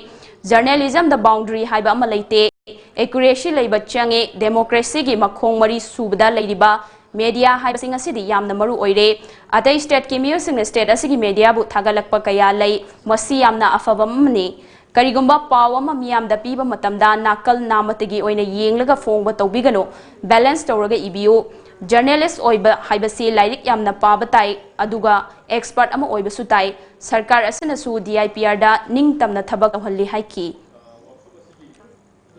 Journalism ꯗ boundary ꯍꯥꯏꯕ ꯑꯃ ꯂꯩꯇꯦ꯫ Accuracy ꯂꯩꯕ ꯆꯪꯏ꯫ Democracy ꯒꯤ ꯃꯈꯣꯡ ꯃꯔꯤ ꯁꯨꯕꯗ ꯂꯩꯔꯤꯕ media ꯍꯥꯏꯕꯁꯤ ꯉꯁꯤꯗꯤ ꯌꯥꯝꯅ ꯃꯔꯨ ꯑꯣꯏꯔꯦ꯫ ꯑꯇꯩ state ꯀꯤ ꯃꯤꯑꯣꯏꯁꯤꯡꯅ state ꯑꯁꯤꯒꯤ media ꯕꯨ ꯊꯥꯒꯠꯂꯛꯄ ꯀꯌꯥ ꯂꯩ꯫ ꯃꯁꯤ ꯌꯥꯝꯅ ꯑꯐꯕ ꯑꯃꯅꯤ꯫ ꯀꯔꯤꯒꯨꯝꯕ ꯄꯥꯎ ꯑꯃ ꯃꯤꯌꯥꯝꯗ ꯄꯤꯕ ꯃꯇꯝꯗ ꯅꯥꯀꯜ ꯅꯥꯃꯠꯇꯒꯤ ꯑꯣꯏꯅ ꯌꯦꯡꯂꯒ ꯐꯣꯡꯕ ꯇꯧꯕꯤꯒꯅꯨ꯫ Balance ꯇꯧꯔꯒ ꯏꯕꯤꯌꯨ꯫ Journalist ꯑꯣꯏꯕ ꯍꯥꯏꯕꯁꯤ ꯂꯥꯏꯔꯤꯛ ꯌꯥꯝꯅ ꯄꯥꯕ ꯇꯥꯏ, ꯑꯗꯨꯒ expert ꯑꯃ ꯑꯣꯏꯕꯁꯨ ꯇꯥꯏ꯫ ꯁꯔꯀꯥꯔ ꯑꯁꯤꯅꯁꯨ ꯗꯤ ꯑꯥꯏ ꯄꯤ ꯑꯥꯔꯗ ꯅꯤꯡꯇꯝꯅ ꯊꯕꯛ ꯇꯧꯍꯜꯂꯤ ꯍꯥꯏꯈꯤ꯫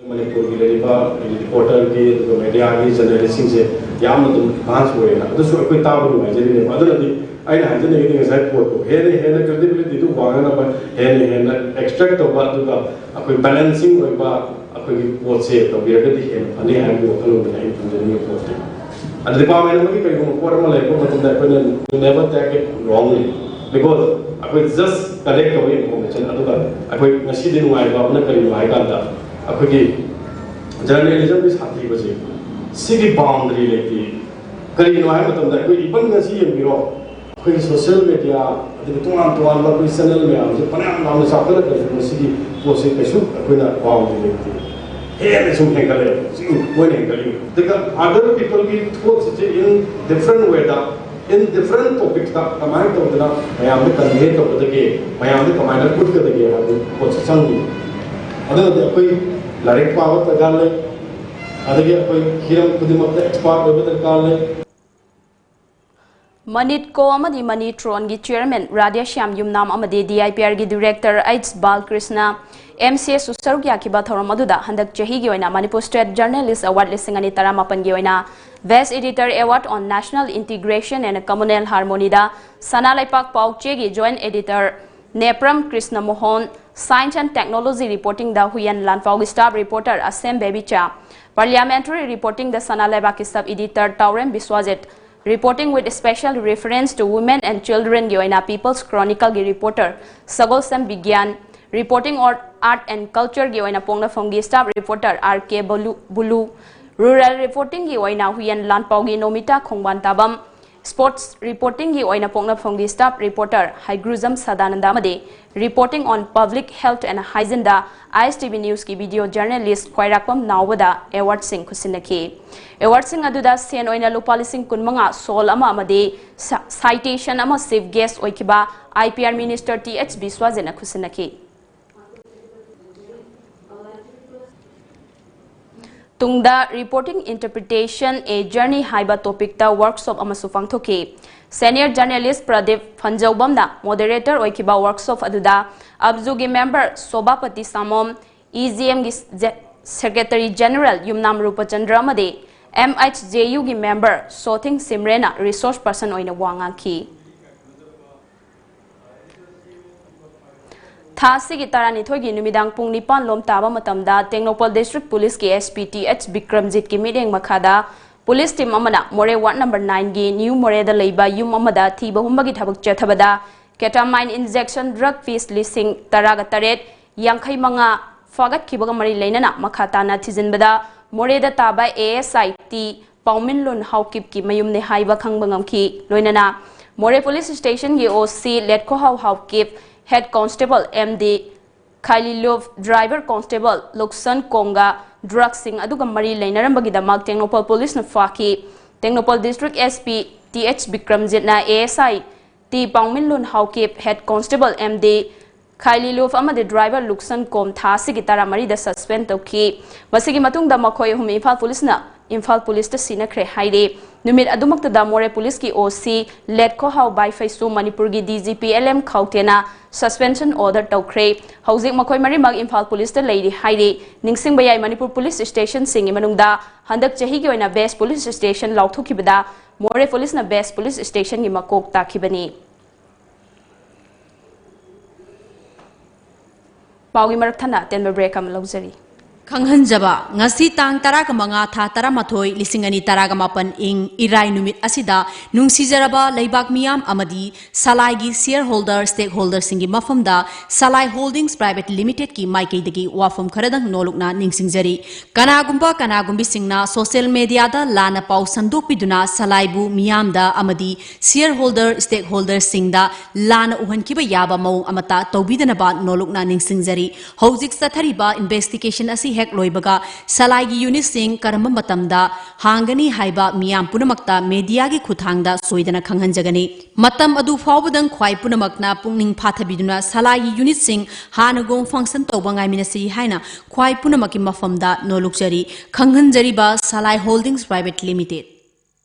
ꯃꯅꯤꯄꯨꯔꯒꯤ ꯂꯩꯔꯤꯕ reporter ꯒꯤ ꯑꯗꯨꯒ media ꯒꯤ journalist ꯁꯤꯡꯁꯦ ꯌꯥꯝꯅ ꯑꯗꯨꯝ advance ꯑꯣꯏꯌꯦꯅ, ꯑꯗꯨꯁꯨ ꯑꯩꯈꯣꯏ ꯇꯥꯕ ꯅꯨꯡꯉꯥꯏꯖꯔꯤꯅꯦꯕ꯫ ꯑꯗꯨꯅꯗꯤ ꯑꯩꯅ ꯍꯥꯏꯖꯅꯤꯡꯉꯤꯗꯤ ꯉꯁꯥꯏ ꯄꯣꯠꯇꯣ ꯍꯦꯟꯅ ꯍꯦꯟꯅ credibility ꯗꯨ ꯋꯥꯡꯅꯅꯕ ꯍꯦꯟꯅ ꯍꯦꯟꯅ extract ꯇꯧꯕ, ꯑꯗꯨꯒ ꯑꯩꯈꯣꯏ balancing ꯑꯣꯏꯕ ꯑꯩꯈꯣꯏꯒꯤ ꯄꯣꯠꯁꯦ ꯇꯧꯕꯤꯔꯒꯗꯤ ꯍꯦꯟꯅ ꯐꯅꯤ ꯍꯥꯏꯕꯒꯤ ꯋꯥꯈꯜꯂꯣꯟꯗꯨꯅꯤ ꯑꯩꯅ ꯊꯝꯖꯅꯤꯡꯉꯤ ꯄꯣꯠꯁꯦ꯫ ꯑꯗꯨ department ꯑꯃꯒꯤ ꯀꯔꯤꯒꯨꯝꯕ ꯄꯣꯠ ꯑꯃ ꯂꯩꯔꯛꯄ ꯃꯇꯝꯗ ꯑꯩꯈꯣꯏꯅ we never take it wrongly, because ꯑꯩꯈꯣꯏ just collect ꯇꯧꯕ information꯫ ꯑꯗꯨꯒ ꯑꯩꯈꯣꯏ ꯉꯁꯤꯗꯤ ꯅꯨꯡꯉꯥꯏꯕ ꯑꯃꯅ ꯀꯔꯤꯅꯣ ꯍꯥꯏ ꯀꯥꯟꯗ, ꯑꯩꯈꯣꯏꯒꯤ journalism ꯒꯤ ꯁꯥꯊꯤꯕꯁꯦ ꯁꯤꯒꯤ boundary ꯂꯩꯇꯦ꯫ ꯀꯔꯤꯒꯤꯅꯣ ꯍꯥꯏꯕ ꯃꯇꯝꯗ ꯑꯩꯈꯣꯏ even ꯉꯁꯤ ꯌꯦꯡꯕꯤꯔꯣ, ꯑꯩꯈꯣꯏꯒꯤ social media ꯇꯣꯉꯥꯟ ꯇꯣꯉꯥꯟꯕ ꯑꯩꯈꯣꯏ ꯆꯦꯅꯦꯜ ꯃꯌꯥꯝꯁꯦ ꯐꯅꯌꯥꯝ ꯌꯥꯝꯅ ꯆꯥꯎꯈꯠꯂꯛꯂꯁꯨ ꯃꯁꯤꯒꯤ ꯄꯣꯠꯁꯤ ꯀꯩꯁꯨ ꯑꯩꯈꯣꯏꯅ ꯋꯥꯕꯗꯤ ꯂꯩꯇꯦ꯫ ꯍꯦꯟꯅ ꯁꯨꯝ ꯍꯦꯟꯒꯠꯂꯛꯑꯦ, ꯍꯧꯖꯤꯛ ꯑꯣꯏꯅ ꯍꯦꯟꯒꯠꯂꯛꯏ꯫ ꯑꯗꯨꯒ ꯑꯗꯔ ꯄꯤꯄꯜꯒꯤ ꯊꯣꯠꯁꯤꯁꯦ ꯏꯟ ꯗꯤꯐ꯭ꯔꯦꯟ ꯋꯦꯗ, ꯏꯟ ꯗꯤꯐ꯭ꯔꯦꯟ ꯇꯣꯄꯤꯛꯁꯇ ꯀꯃꯥꯏꯅ ꯇꯧꯗꯅ ꯃꯌꯥꯝꯗ ꯀꯟꯚꯦ ꯇꯧꯒꯗꯒꯦ, ꯃꯌꯥꯝꯗ ꯀꯃꯥꯏꯅ ꯎꯠꯀꯗꯒꯦ ꯍꯥꯏꯕ ꯄꯣꯠꯁꯤ ꯆꯪꯉꯤ꯫ ꯑꯗꯨꯅꯗꯤ ꯑꯩꯈꯣꯏ ꯂꯥꯏꯔꯤꯛ ꯄꯥꯕ ꯗꯔꯀꯥꯔ ꯂꯩ, ꯑꯗꯒꯤ ꯑꯩꯈꯣꯏ ꯍꯤꯔꯝ ꯈꯨꯗꯤꯡꯃꯛꯇ ꯑꯦꯛꯁꯄꯥꯔꯠ ꯑꯣꯏꯕ ꯗꯔꯀꯥꯔ ꯂꯩ꯫ ꯃꯅꯤꯠꯀꯣ ꯑꯃꯗꯤ ꯃꯅꯤꯇ꯭ꯔꯣꯟꯒꯤ ꯆꯤꯌꯔꯃꯦꯟ ꯔꯥꯙꯦꯁ꯭ꯌꯥꯝ ꯌꯨꯝꯅꯥꯝ ꯑꯃꯗꯤ ꯗꯤ ꯑꯥꯏ ꯄꯤ ꯑꯥꯔꯒꯤ ꯗꯤꯔꯦꯛꯇꯔ ꯑꯩꯆ ꯕꯥꯜꯀ꯭ꯔꯤꯁꯅ ꯑꯦꯝ ꯁꯤ ꯑꯦꯁ ꯁꯔꯨꯛ ꯌꯥꯈꯤꯕ ꯊꯧꯔꯝ ꯑꯗꯨꯗ ꯍꯟꯗꯛ ꯆꯍꯤꯒꯤ ꯑꯣꯏꯅ ꯃꯅꯤꯄꯨꯔ ꯁ꯭ꯇꯦꯠ ꯖꯔꯅꯦꯂꯤꯁ ꯑꯦꯋꯥꯔꯗ ꯂꯤꯁꯤꯡ ꯑꯅꯤ ꯇꯔꯥꯃꯥꯄꯟꯒꯤ ꯑꯣꯏꯅ Best Editor Award on National Integration and Communal Harmonyꯗ ꯁꯅꯥ ꯂꯩꯄꯥꯛ ꯄꯥꯎ ꯆꯦꯒꯤ joint editor Nepram Krishna Mohan, Science and Technology Reportingꯗ ꯍꯨꯌꯦꯟ ꯂꯥꯟꯐꯥꯎꯒꯤ staff reporter Asem Bebicha, Parliamentary Reportingꯗ ꯁꯅꯥ ꯂꯩꯕꯥꯛꯀꯤ sub editor Taorem Bishwajit, Reporting with Special Reference to Women and Childrenꯒꯤ ꯑꯣꯏꯅ People's Chronicleꯒꯤ reporter Sagolsem Bigyan, Reporting on Art and Cultureꯒꯤ ꯑꯣꯏꯅ ꯄꯣꯛꯅꯐꯝꯒꯤ staff reporter R K Bulu, Rural Reportingꯒꯤ ꯑꯣꯏꯅ ꯍꯨꯌꯦꯟ ꯂꯥꯟꯄꯥꯎꯒꯤ ꯅꯣꯃꯤꯇꯥ ꯈꯣꯡꯕꯥꯟ ꯇꯥꯕꯝ, Sports Reportingꯒꯤ ꯑꯣꯏꯅ ꯄꯣꯛꯅꯐꯝꯒꯤ ꯁ꯭ꯇꯥꯐ ꯔꯤꯄꯣꯔꯇꯔ ꯍꯩꯒ꯭ꯔꯨꯖꯝ ꯁꯗꯥꯅꯟꯗ ꯑꯃꯗꯤ Reporting on Public Health and Hygieneꯗ ꯑꯥꯏ ꯑꯦꯁ ꯇꯤ ꯚꯤ ꯅ꯭ꯌꯨꯁꯀꯤ ꯚꯤꯗꯤꯑꯣ ꯖꯔꯅꯦꯂꯤꯁ ꯈ꯭ꯋꯥꯏꯔꯥꯛꯄꯝ ꯅꯥꯎꯕꯗ ꯑꯦꯋꯥꯔꯗꯁꯤꯡ ꯈꯨꯠꯁꯤꯟꯅꯈꯤ꯫ ꯑꯦꯋꯥꯔꯗꯁꯤꯡ ꯑꯗꯨꯗ ꯁꯦꯟ ꯑꯣꯏꯅ ꯂꯨꯄꯥ ꯂꯤꯁꯤꯡ ꯀꯨꯟꯃꯉꯥ, ꯁꯣꯜ ꯑꯃ ꯑꯃꯗꯤ ꯁ-, ꯁꯥꯏꯇꯦꯁꯟ ꯑꯃ ꯆꯤꯐ ꯒꯦꯁ꯭ꯠ ꯑꯣꯏꯈꯤꯕ I P R minister T H ꯕꯤꯁ꯭ꯋꯥꯖꯤꯠꯅ ꯈꯨꯠꯁꯤꯟꯅꯈꯤ꯫ ꯇꯨꯡꯗ Reporting Interpretation: A Journey ꯍꯥꯏꯕ ꯇꯣꯄꯤꯛꯇ ꯋꯥꯔꯛꯁꯣꯞ ꯑꯃꯁꯨ ꯄꯥꯡꯊꯣꯛꯈꯤ꯫ ꯁꯦꯅꯤꯌꯔ ꯖꯔꯅꯦꯂꯤꯁ ꯄ꯭ꯔꯗꯤꯞ ꯐꯟꯖꯧꯕꯝꯅ ꯃꯣꯗꯦꯔꯦꯇꯔ ꯑꯣꯏꯈꯤꯕ ꯋꯥꯔꯛꯁꯣꯞ ꯑꯗꯨꯗ ꯑꯞꯖꯨꯒꯤ ꯃꯦꯝꯕꯔ ꯁꯣꯕꯥꯄꯇꯤ ꯁꯥꯃꯣꯝ, ꯏ ꯖꯤ ꯑꯦꯝꯒꯤ ꯖꯦ-, ꯁꯦꯀ꯭ꯔꯦꯇꯔꯤ ꯖꯦꯅꯔꯦꯜ ꯌꯨꯝꯅꯥꯝ ꯔꯨꯄꯆꯟꯗ꯭ꯔ ꯑꯃꯗꯤ ꯑꯦꯝ ꯑꯩꯆ ꯖꯦ ꯌꯨꯒꯤ ꯃꯦꯝꯕꯔ ꯁꯣꯊꯤꯡ ꯁꯤꯝꯔꯦꯟꯅ ꯔꯤꯁꯣꯔꯁ ꯄꯔꯁꯟ ꯑꯣꯏꯅ ꯋꯥ ꯉꯥꯡꯈꯤ꯫ ꯊꯥ ꯑꯁꯤꯒꯤ ꯇꯔꯥꯅꯤꯊꯣꯏꯒꯤ ꯅꯨꯃꯤꯗꯥꯡ ꯄꯨꯡ ꯅꯤꯄꯥꯟ ꯂꯣꯝ ꯇꯥꯕ ꯃꯇꯝꯗ ꯇꯦꯡꯅꯧꯄꯜ ꯗꯤꯁꯇ꯭ꯔꯤꯛ ꯄꯨꯂꯤꯁꯀꯤ ꯑꯦꯁ ꯄꯤ ꯇꯤ ꯑꯩꯆ ꯕꯤꯀ꯭ꯔꯝꯖꯤꯠꯀꯤ ꯃꯤꯠꯌꯦꯡ ꯃꯈꯥꯗ ꯄꯨꯂꯤꯁ ꯇꯤꯝ ꯑꯃꯅ ꯃꯣꯔꯦ ꯋꯥꯔꯗ ꯅꯝꯕꯔ ꯅꯥꯏꯟꯒꯤ ꯅ꯭ꯌꯨ ꯃꯣꯔꯦꯗ ꯂꯩꯕ ꯌꯨꯝ ꯑꯃꯗ ꯊꯤꯕ ꯍꯨꯝꯕꯒꯤ ꯊꯕꯛ ꯆꯠꯊꯕꯗ ketamine injection drug piece ꯂꯤꯁꯤꯡ ꯇꯔꯥꯒ ꯇꯔꯦꯠ, ꯌꯥꯡꯈꯩ ꯃꯉꯥ ꯐꯥꯒꯠꯈꯤꯕꯒ ꯃꯔꯤ ꯂꯩꯅꯅ ꯃꯈꯥ ꯇꯥꯅ ꯊꯤꯖꯤꯟꯕꯗ ꯃꯣꯔꯦꯗ ꯇꯥꯕ ꯑꯦ ꯑꯦꯁ ꯑꯥꯏ ꯇꯤ ꯄꯥꯎꯃꯤꯟꯂꯨꯟ ꯍꯥꯎꯀꯤꯞꯀꯤ ꯃꯌꯨꯝꯅꯤ ꯍꯥꯏꯕ ꯈꯪꯕ ꯉꯝꯈꯤ꯫ ꯂꯣꯏꯅꯅ ꯃꯣꯔꯦ ꯄꯨꯂꯤꯁ ꯁ꯭ꯇꯦꯁꯟꯒꯤ O C Letkhohao Haokip, head constable M D Khalilup, driver constable Lukson ꯀꯣꯝꯒ ꯗ꯭ꯔꯒꯁꯤꯡ ꯑꯗꯨꯒ ꯃꯔꯤ ꯂꯩꯅꯔꯝꯕꯒꯤꯗꯃꯛ ꯇꯦꯡꯅꯧꯄꯜ ꯄꯨꯂꯤꯁꯅ ꯐꯥꯈꯤ꯫ Tengnoupal district S P T H ꯕꯤꯀ꯭ꯔꯝꯖꯤꯠꯅ A S I T Paominlun Haokip, head constable M D Khalilup ꯑꯃꯗꯤ ꯗ꯭ꯔꯥꯏꯚꯔ ꯂꯨꯛꯁꯟ ꯀꯣꯝ ꯊꯥ ꯑꯁꯤꯒꯤ ꯇꯔꯥꯃꯔꯤꯗ ꯁꯁꯄꯦꯟ ꯇꯧꯈꯤ꯫ ꯃꯁꯤꯒꯤ ꯃꯇꯨꯡꯗ ꯃꯈꯣꯏ ꯑꯍꯨꯝ ꯏꯝꯐꯥꯜ ꯄꯨꯂꯤꯁꯅ ꯏꯝꯐꯥꯜ ꯄꯨꯂꯤꯁꯇ ꯁꯤꯟꯅꯈ꯭ꯔꯦ ꯍꯥꯏꯔꯤ꯫ ꯅꯨꯃꯤꯠ ꯑꯗꯨꯃꯛꯇꯗ ꯃꯣꯔꯦ ꯄꯨꯂꯤꯁꯀꯤ ꯑꯣ ꯁꯤ ꯂꯦꯠꯈꯣꯍꯥꯎ ꯕꯥꯏꯐꯩꯁꯨ ꯃꯅꯤꯄꯨꯔꯒꯤ D G P L M ꯈꯥꯎꯇꯦꯅ ꯁꯁꯄꯦꯟꯁꯟ ꯑꯣꯔꯗꯔ ꯇꯧꯈ꯭ꯔꯦ꯫ ꯍꯧꯖꯤꯛ ꯃꯈꯣꯏ ꯃꯔꯤꯃꯛ ꯏꯝꯐꯥꯜ ꯄꯨꯂꯤꯁꯇ ꯂꯩꯔꯤ ꯍꯥꯏꯔꯤ꯫ ꯅꯤꯡꯁꯤꯡꯕ ꯌꯥꯏ, ꯃꯅꯤꯄꯨꯔ ꯄꯨꯂꯤꯁ ꯁ꯭ꯇꯦꯁꯟꯁꯤꯡꯒꯤ ꯃꯅꯨꯡꯗ ꯍꯟꯗꯛ ꯆꯍꯤꯒꯤ ꯑꯣꯏꯅ ꯕꯦꯁ ꯄꯨꯂꯤꯁ ꯁ꯭ꯇꯦꯁꯟ ꯂꯥꯎꯊꯣꯛꯈꯤꯕꯗ ꯃꯣꯔꯦ ꯄꯨꯂꯤꯁꯅ ꯕꯦꯁ ꯄꯨꯂꯤꯁ ꯁ꯭ꯇꯦꯁꯟꯒꯤ ꯃꯀꯣꯛ ꯇꯥꯈꯤꯕꯅꯤ꯫ ꯄꯥꯎꯒꯤ ꯃꯔꯛ ꯊꯠꯅ ꯑꯇꯦꯟꯕ ꯕ꯭ꯔꯦꯛ ꯑꯃ ꯂꯧꯖꯔꯤ꯫ ꯈꯪꯍꯟꯖꯕ, ꯉꯁꯤ ꯇꯥꯡ ꯇꯔꯥꯒ ꯃꯉꯥ, ꯊꯥ ꯇꯔꯥꯃꯥꯊꯣꯏ, ꯂꯤꯁꯤꯡ ꯑꯅꯤ ꯇꯔꯥꯒ ꯃꯥꯄꯟ, ꯏꯪ ꯏꯔꯥꯏ ꯅꯨꯃꯤꯠ ꯑꯁꯤꯗ ꯅꯨꯡꯁꯤꯖꯔꯕ ꯂꯩꯕꯥꯛ ꯃꯤꯌꯥꯝ ꯑꯃꯗꯤ ꯁꯂꯥꯏꯒꯤ ꯁꯤꯌꯔ ꯍꯣꯜꯗꯔ, ꯁ꯭ꯇꯦꯛ ꯍꯣꯜꯗꯔꯁꯤꯡꯒꯤ ꯃꯐꯝꯗ ꯁꯂꯥꯏ ꯍꯣꯜꯗꯤꯡꯁ ꯄ꯭ꯔꯥꯏꯚꯦꯠ ꯂꯤꯃꯤꯇꯦꯗꯀꯤ ꯃꯥꯏꯀꯩꯗꯒꯤ ꯋꯥꯐꯝ ꯈꯔꯗꯪ ꯅꯣꯜꯂꯨꯛꯅ ꯅꯤꯡꯁꯤꯡꯖꯔꯤ꯫ ꯀꯅꯥꯒꯨꯝꯕ ꯀꯅꯥꯒꯨꯝꯕꯤꯁꯤꯡꯅ ꯁꯣꯁꯤꯌꯦꯜ ꯃꯦꯗꯤꯌꯥꯗ ꯂꯥꯟꯅ ꯄꯥꯎ ꯁꯟꯗꯣꯛꯄꯤꯗꯨꯅ ꯁꯂꯥꯏꯕꯨ ꯃꯤꯌꯥꯝꯗ ꯑꯃꯗꯤ ꯁꯤꯌꯔ ꯍꯣꯜꯗꯔ, ꯁ꯭ꯇꯦꯛ ꯍꯣꯜꯗꯔꯁꯤꯡꯗ ꯂꯥꯟꯅ ꯎꯍꯟꯈꯤꯕ ꯌꯥꯕ ꯃꯑꯣꯡ ꯑꯃꯠꯇ ꯇꯧꯕꯤꯗꯅꯕ ꯅꯣꯜꯂꯨꯛꯅ ꯅꯤꯡꯁꯤꯡꯖꯔꯤ꯫ ꯍꯧꯖꯤꯛ ꯆꯠꯊꯔꯤꯕ ꯏꯟꯚꯦꯁꯇꯤꯒꯦꯁꯟ ꯑꯁꯤ ꯍꯦꯛ ꯂꯣꯏꯕꯒ ꯁꯂꯥꯏꯒꯤ ꯌꯨꯅꯤꯠꯁꯤꯡ ꯀꯔꯝꯕ ꯃꯇꯝꯗ ꯍꯥꯡꯒꯅꯤ ꯍꯥꯏꯕ ꯃꯤꯌꯥꯝ ꯄꯨꯝꯅꯃꯛꯇ ꯃꯦꯗꯤꯌꯥꯒꯤ ꯈꯨꯠꯊꯥꯡꯗ ꯁꯣꯏꯗꯅ ꯈꯪꯍꯟꯖꯒꯅꯤ꯫ ꯃꯇꯝ ꯑꯗꯨ ꯐꯥꯎꯕꯗꯪ ꯈ꯭ꯋꯥꯏ ꯄꯨꯝꯅꯃꯛꯅ ꯄꯨꯛꯅꯤꯡ ꯐꯥꯊꯕꯤꯗꯨꯅ ꯁꯂꯥꯏꯒꯤ ꯌꯨꯅꯤꯠꯁꯤꯡ ꯍꯥꯟꯅꯒꯨꯝ ꯐꯪꯁꯟ ꯇꯧꯕ ꯉꯥꯏꯃꯤꯟꯅꯁꯤ ꯍꯥꯏꯅ ꯈ꯭ꯋꯥꯏ ꯄꯨꯝꯅꯃꯛꯀꯤ ꯃꯐꯝꯗ ꯅꯣꯜꯂꯨꯛꯆꯔꯤ꯫ ꯈꯪꯍꯟꯖꯔꯤꯕ Salai holdings private limited.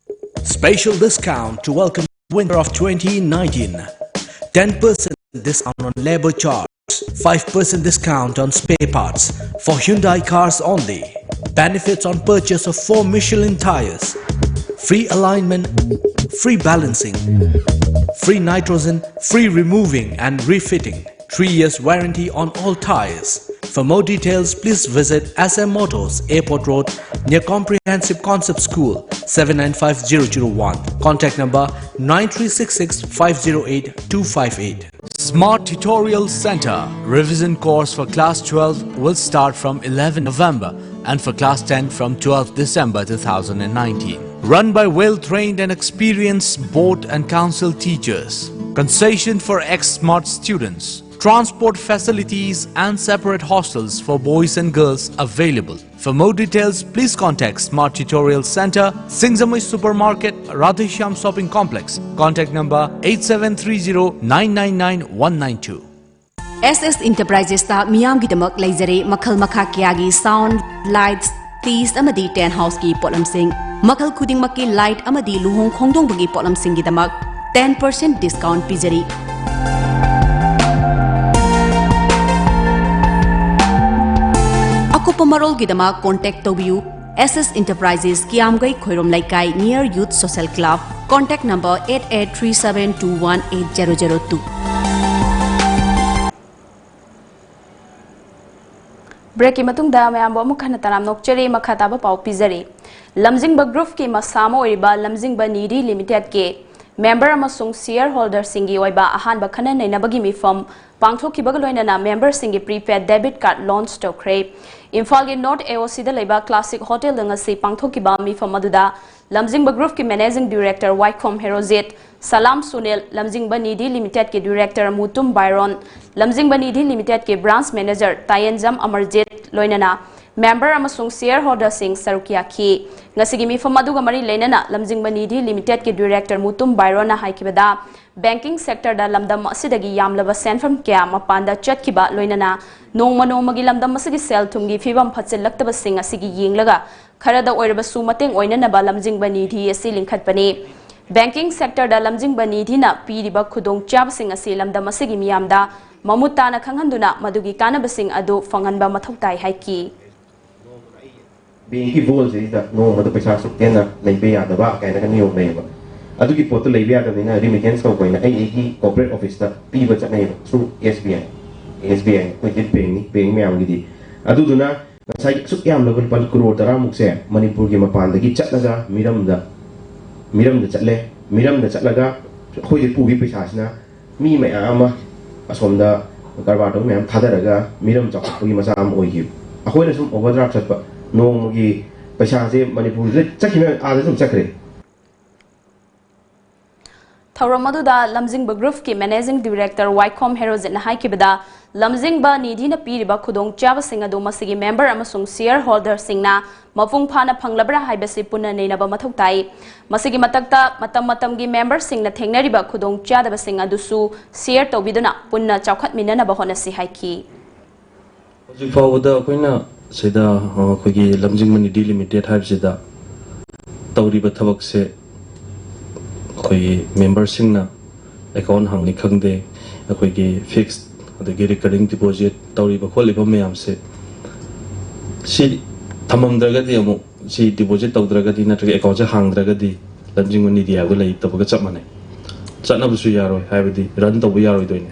Special discount to welcome winter of twenty nineteen. Ten percent discount on labor charge. Five percent discount on spare parts for Hyundai cars only. Benefits on purchase of four Michelin tires. Free alignment, free balancing, free nitrogen, free removing and refitting. Three years warranty on all tires. For more details, please visit S M Motors, Airport Road, near Comprehensive Concept School, seven nine five zero zero one. Contact number nine three six six five zero eight two five eight. Smart Tutorial Center. Revision course for class twelve will start from eleven November and for class ten from twelfth December two thousand nineteen. Run by well-trained and experienced board and council teachers. Concession for ex-smart students. Transport facilities and separate hostels for boys and girls available. For more details, please contact Smart Tutorial Center, Singjamui Supermarket, Radheshyam Shopping Complex. Contact number eight seven three zero nine nine nine one nine two. S S Enterprises ꯇ ꯃꯤꯌꯥꯝꯒꯤꯗꯃꯛ ꯂꯩꯖꯔꯦ ꯃꯈꯜ ꯃꯈꯥ ꯀꯌꯥꯒꯤ sound, lights, stage ꯑꯃꯗꯤ tent house ꯀꯤ ꯄꯣꯠꯂꯝꯁꯤꯡ꯫ ꯃꯈꯜ ꯈꯨꯗꯤꯡꯃꯛꯀꯤ light ꯑꯃꯗꯤ ꯂꯨꯍꯣꯡ ꯈꯣꯡꯗꯣꯡꯕꯒꯤ ꯄꯣꯠꯂꯝꯁꯤꯡꯒꯤꯗꯃꯛ ten percent discount ꯄꯤꯖꯔꯤ꯫ ꯑꯀꯨꯞꯄ ꯃꯔꯣꯜꯒꯤꯗꯃꯛ contact ꯇꯧꯕꯤꯌꯨ꯫ S S Enterprises, ꯀꯤꯌꯥꯝꯒꯩ ꯈꯣꯏꯔꯣꯝ ꯂꯩꯀꯥꯏ, near Youth Social Club, contact number eight eight three seven two one eight zero zero two꯫ Break ꯀꯤ ꯃꯇꯨꯡꯗ ꯃꯌꯥꯝꯕꯨ ꯑꯃꯨꯛ ꯍꯟꯅ ꯇꯔꯥꯝꯅ ꯑꯣꯛꯆꯔꯤ꯫ ꯃꯈꯥ ꯇꯥꯕ ꯄꯥꯎ ꯄꯤꯖꯔꯤ꯫ ꯂꯝꯖꯤꯡꯕ group ꯀꯤ ꯃꯁꯥ ꯑꯃ ꯑꯣꯏꯔꯤꯕ ꯂꯝꯖꯤꯡꯕ ꯅꯤꯙꯤ Limited ꯀꯤ member ꯑꯃꯁꯨꯡ shareholder ꯁꯤꯡꯒꯤ ꯑꯣꯏꯕ ꯑꯍꯥꯟꯕ ꯈꯟꯅ ꯅꯩꯅꯕꯒꯤ ꯃꯤꯐꯝ ꯄꯥꯡꯊꯣꯛꯈꯤꯕꯒ ꯂꯣꯏꯅꯅ member ꯁꯤꯡꯒꯤ prepaid debit card launch ꯇꯧꯈ꯭ꯔꯦ꯫ ꯏꯝꯐꯥꯜꯒꯤ North A O C ꯗ ꯂꯩꯕ Classic Hotel ꯗ ꯉꯁꯤ ꯄꯥꯡꯊꯣꯛꯈꯤꯕ ꯃꯤꯐꯝ ꯑꯗꯨꯗ ꯂꯝꯖꯤꯡꯕ group ꯀꯤ managing director ꯋꯥꯏꯈꯣꯝ ꯍꯦꯔꯣꯖꯤꯠ, ꯁꯂꯥꯝ ꯁꯨꯅꯤꯜ, ꯂꯝꯖꯤꯡꯕ ꯅꯤꯙꯤ Limited ꯀꯤ director ꯃꯨꯇꯨꯝ ꯕꯥꯏꯔꯣꯟ, ꯂꯝꯖꯤꯡꯕ ꯅꯤꯙꯤ Limited ꯀꯤ branch manager ꯇꯥꯌꯦꯟꯖꯝ ꯑꯃꯔꯖꯤꯠ, ꯂꯣꯏꯅꯅ member ꯑꯃꯁꯨꯡ shareholder ꯁꯤꯡ ꯁꯔꯨꯛ ꯌꯥꯈꯤ꯫ ꯉꯁꯤꯒꯤ ꯃꯤꯐꯝ ꯑꯗꯨꯒ ꯃꯔꯤ ꯂꯩꯅꯅ ꯂꯝꯖꯤꯡꯕ ꯅꯤꯙꯤ Limited ꯀꯤ director ꯃꯨꯇꯨꯝ ꯕꯥꯏꯔꯣꯟꯅ ꯍꯥꯏꯈꯤꯕꯗ, banking sector ꯗ ꯂꯝꯗꯝ ꯑꯁꯤꯗꯒꯤ ꯌꯥꯝꯂꯕ ꯁꯦꯟꯐꯝ ꯀꯌꯥ ꯃꯄꯥꯟꯗ ꯆꯠꯈꯤꯕ, ꯂꯣꯏꯅꯅ ꯅꯣꯡꯃ ꯅꯣꯡꯃꯒꯤ ꯂꯝꯗꯝ ꯑꯁꯤꯒꯤ ꯁꯦꯜ ꯊꯨꯝꯒꯤ ꯐꯤꯕꯝ ꯐꯠꯆꯤꯜꯂꯛꯇꯕꯁꯤꯡ ꯑꯁꯤꯒꯤ ꯌꯦꯡꯂꯒ ꯈꯔꯗ ꯑꯣꯏꯔꯕꯁꯨ ꯃꯇꯦꯡ ꯑꯣꯏꯅꯅꯕ ꯂꯝꯖꯤꯡꯕ ꯅꯤꯙꯤ ꯑꯁꯤ ꯂꯤꯡꯈꯠꯄꯅꯤ꯫ Banking sector ꯗ ꯂꯝꯖꯤꯡꯕ ꯅꯤꯙꯤꯅ ꯄꯤꯔꯤꯕ ꯈꯨꯗꯣꯡꯆꯥꯕꯁꯤꯡ ꯑꯁꯤ ꯂꯝꯗꯝ ꯑꯁꯤꯒꯤ ꯃꯤꯌꯥꯝꯗ ꯃꯃꯨꯠ ꯇꯥꯅ ꯈꯪꯍꯟꯗꯨꯅ ꯃꯗꯨꯒꯤ ꯀꯥꯟꯅꯕꯁꯤꯡ ꯑꯗꯨ ꯐꯪꯍꯟꯕ ꯃꯊꯧ ꯇꯥꯏ ꯍꯥꯏꯈꯤ꯫ Bank ꯀꯤ ꯕꯣꯜꯁꯤꯗ ꯅꯣꯡꯃꯗ ꯄꯩꯁꯥ ꯑꯁꯨꯛ ꯍꯦꯟꯅ ꯂꯩꯕ ꯌꯥꯗꯕ ꯀꯥꯏꯅꯒ ꯅꯤꯌꯣꯝ ꯂꯩꯌꯦꯕ꯫ ꯑꯗꯨꯒꯤ ꯄꯣꯠꯇꯨ ꯂꯩꯕ ꯌꯥꯗꯕꯅꯤꯅ remittance ꯇꯧꯕ ꯍꯥꯏꯅ ꯑꯩ ꯑꯩꯒꯤ corporate office ꯇ ꯄꯤꯕ ꯆꯠꯅꯩꯌꯦꯕ, through S B I꯫ S B I ꯑꯩꯈꯣꯏ bank ꯅꯤ, bank ꯃꯌꯥꯝꯒꯤꯗꯤ꯫ ꯑꯗꯨꯗꯨꯅ ꯉꯁꯥꯏꯒꯤ ꯑꯁꯨꯛ ꯌꯥꯝꯂꯕ ꯂꯨꯄꯥ ꯀ꯭ꯔꯣꯔ ꯇꯔꯥꯃꯨꯛꯁꯦ ꯃꯅꯤꯄꯨꯔꯒꯤ ꯃꯄꯥꯟꯗꯒꯤ ꯆꯠꯂꯒ ꯃꯤꯔꯝꯗ, ꯃꯤꯔꯝꯗ ꯆꯠꯂꯦ꯫ ꯃꯤꯔꯝꯗ ꯆꯠꯂꯒ ꯑꯩꯈꯣꯏꯗꯤ ꯄꯨꯈꯤ ꯄꯩꯁꯥꯁꯤꯅ ꯃꯤ ꯃꯌꯥꯝ ꯑꯃ ꯑꯁꯣꯝꯗ ꯀꯔꯕꯥꯔ ꯇꯧꯕ ꯃꯌꯥꯝ ꯊꯥꯗꯔꯒ ꯃꯤꯔꯝ ꯆꯥꯎꯈꯠꯄꯒꯤ ꯃꯆꯥꯛ ꯑꯃ ꯑꯣꯏꯈꯤꯕ꯫ ꯑꯩꯈꯣꯏꯅ ꯁꯨꯝ overdraft ꯆꯠꯄ, ꯅꯣꯡꯃꯒꯤ ꯄꯩꯁꯥꯁꯦ ꯃꯅꯤꯄꯨꯔꯗ ꯆꯠꯈꯤꯕ ꯑꯥꯗ ꯑꯗꯨꯝ ꯆꯠꯈ꯭ꯔꯦ꯫ ꯊꯧꯔꯝ ꯑꯗꯨꯗ ꯂꯝꯖꯤꯡꯕ ꯒ꯭ꯔꯨꯞꯀꯤ ꯃꯦꯅꯦꯖꯤꯡ ꯗꯤꯔꯦꯛꯇꯔ ꯋꯥꯏꯈꯣꯝ ꯍꯦꯔꯣꯖꯤꯠꯅ ꯍꯥꯏꯈꯤꯕꯗ, ꯂꯝꯖꯤꯡꯕ ꯅꯤꯙꯤꯅ ꯄꯤꯔꯤꯕ ꯈꯨꯗꯣꯡꯆꯥꯕꯁꯤꯡ ꯑꯗꯨ ꯃꯁꯤꯒꯤ ꯃꯦꯝꯕꯔ ꯑꯃꯁꯨꯡ ꯁꯤꯌꯔ ꯍꯣꯜꯗꯔꯁꯤꯡꯅ ꯃꯄꯨꯡ ꯐꯥꯅ ꯐꯪꯂꯕ꯭ꯔꯥ ꯍꯥꯏꯕꯁꯤ ꯄꯨꯟꯅ ꯅꯩꯅꯕ ꯃꯊꯧ ꯇꯥꯏ꯫ ꯃꯁꯤꯒꯤ ꯃꯊꯛꯇ, ꯃꯇꯝ ꯃꯇꯝꯒꯤ ꯃꯦꯝꯕꯔꯁꯤꯡꯅ ꯊꯦꯡꯅꯔꯤꯕ ꯈꯨꯗꯣꯡꯆꯥꯗꯕꯁꯤꯡ ꯑꯗꯨꯁꯨ ꯁꯤꯌꯔ ꯇꯧꯕꯤꯗꯨꯅ ꯄꯨꯟꯅ ꯆꯥꯎꯈꯠꯃꯤꯟꯅꯅꯕ ꯍꯣꯠꯅꯁꯤ ꯍꯥꯏꯈꯤ꯫ ꯍꯧꯖꯤꯛ ꯐꯥꯎꯕꯗ ꯑꯩꯈꯣꯏꯅ ꯁꯤꯗ, ꯑ, ꯑꯩꯈꯣꯏꯒꯤ ꯂꯝꯖꯤꯡꯕ ꯅꯤꯙꯤ ꯂꯤꯃꯤꯇꯦꯠ ꯍꯥꯏꯕꯁꯤꯗ ꯇꯧꯔꯤꯕ ꯊꯕꯛꯁꯦ ꯑꯩꯈꯣꯏꯒꯤ ꯃꯦꯝꯕꯔꯁꯤꯡꯅ ꯑꯦꯀꯥꯎꯟ ꯍꯥꯡꯅꯤ ꯈꯪꯗꯦ, ꯑꯩꯈꯣꯏꯒꯤ ꯐꯤꯛꯁ ꯑꯗꯒꯤ ꯔꯤꯀꯔꯤꯡ ꯗꯤꯄꯣꯖꯤꯠ ꯇꯧꯔꯤꯕ ꯈꯣꯠꯂꯤꯕ ꯃꯌꯥꯝꯁꯦ ꯁꯤ ꯊꯝꯃꯝꯗ꯭ꯔꯒꯗꯤ, ꯑꯃꯨꯛ ꯁꯤ ꯗꯤꯄꯣꯖꯤꯠ ꯇꯧꯗ꯭ꯔꯒꯗꯤ ꯅꯠꯇ꯭ꯔꯒ ꯑꯦꯀꯥꯎꯟꯁꯦ ꯍꯥꯡꯗ꯭ꯔꯒꯗꯤ ꯂꯝꯖꯤꯡꯕ ꯅꯤꯙꯤ ꯍꯥꯏꯕꯗꯣ ꯂꯩꯇꯕꯒ ꯆꯞ ꯃꯥꯟꯅꯩ꯫ ꯆꯠꯅꯕꯁꯨ ꯌꯥꯔꯣꯏ, ꯍꯥꯏꯕꯗꯤ ꯔꯟ ꯇꯧꯕ ꯌꯥꯔꯣꯏꯗꯣꯏꯅꯦ꯫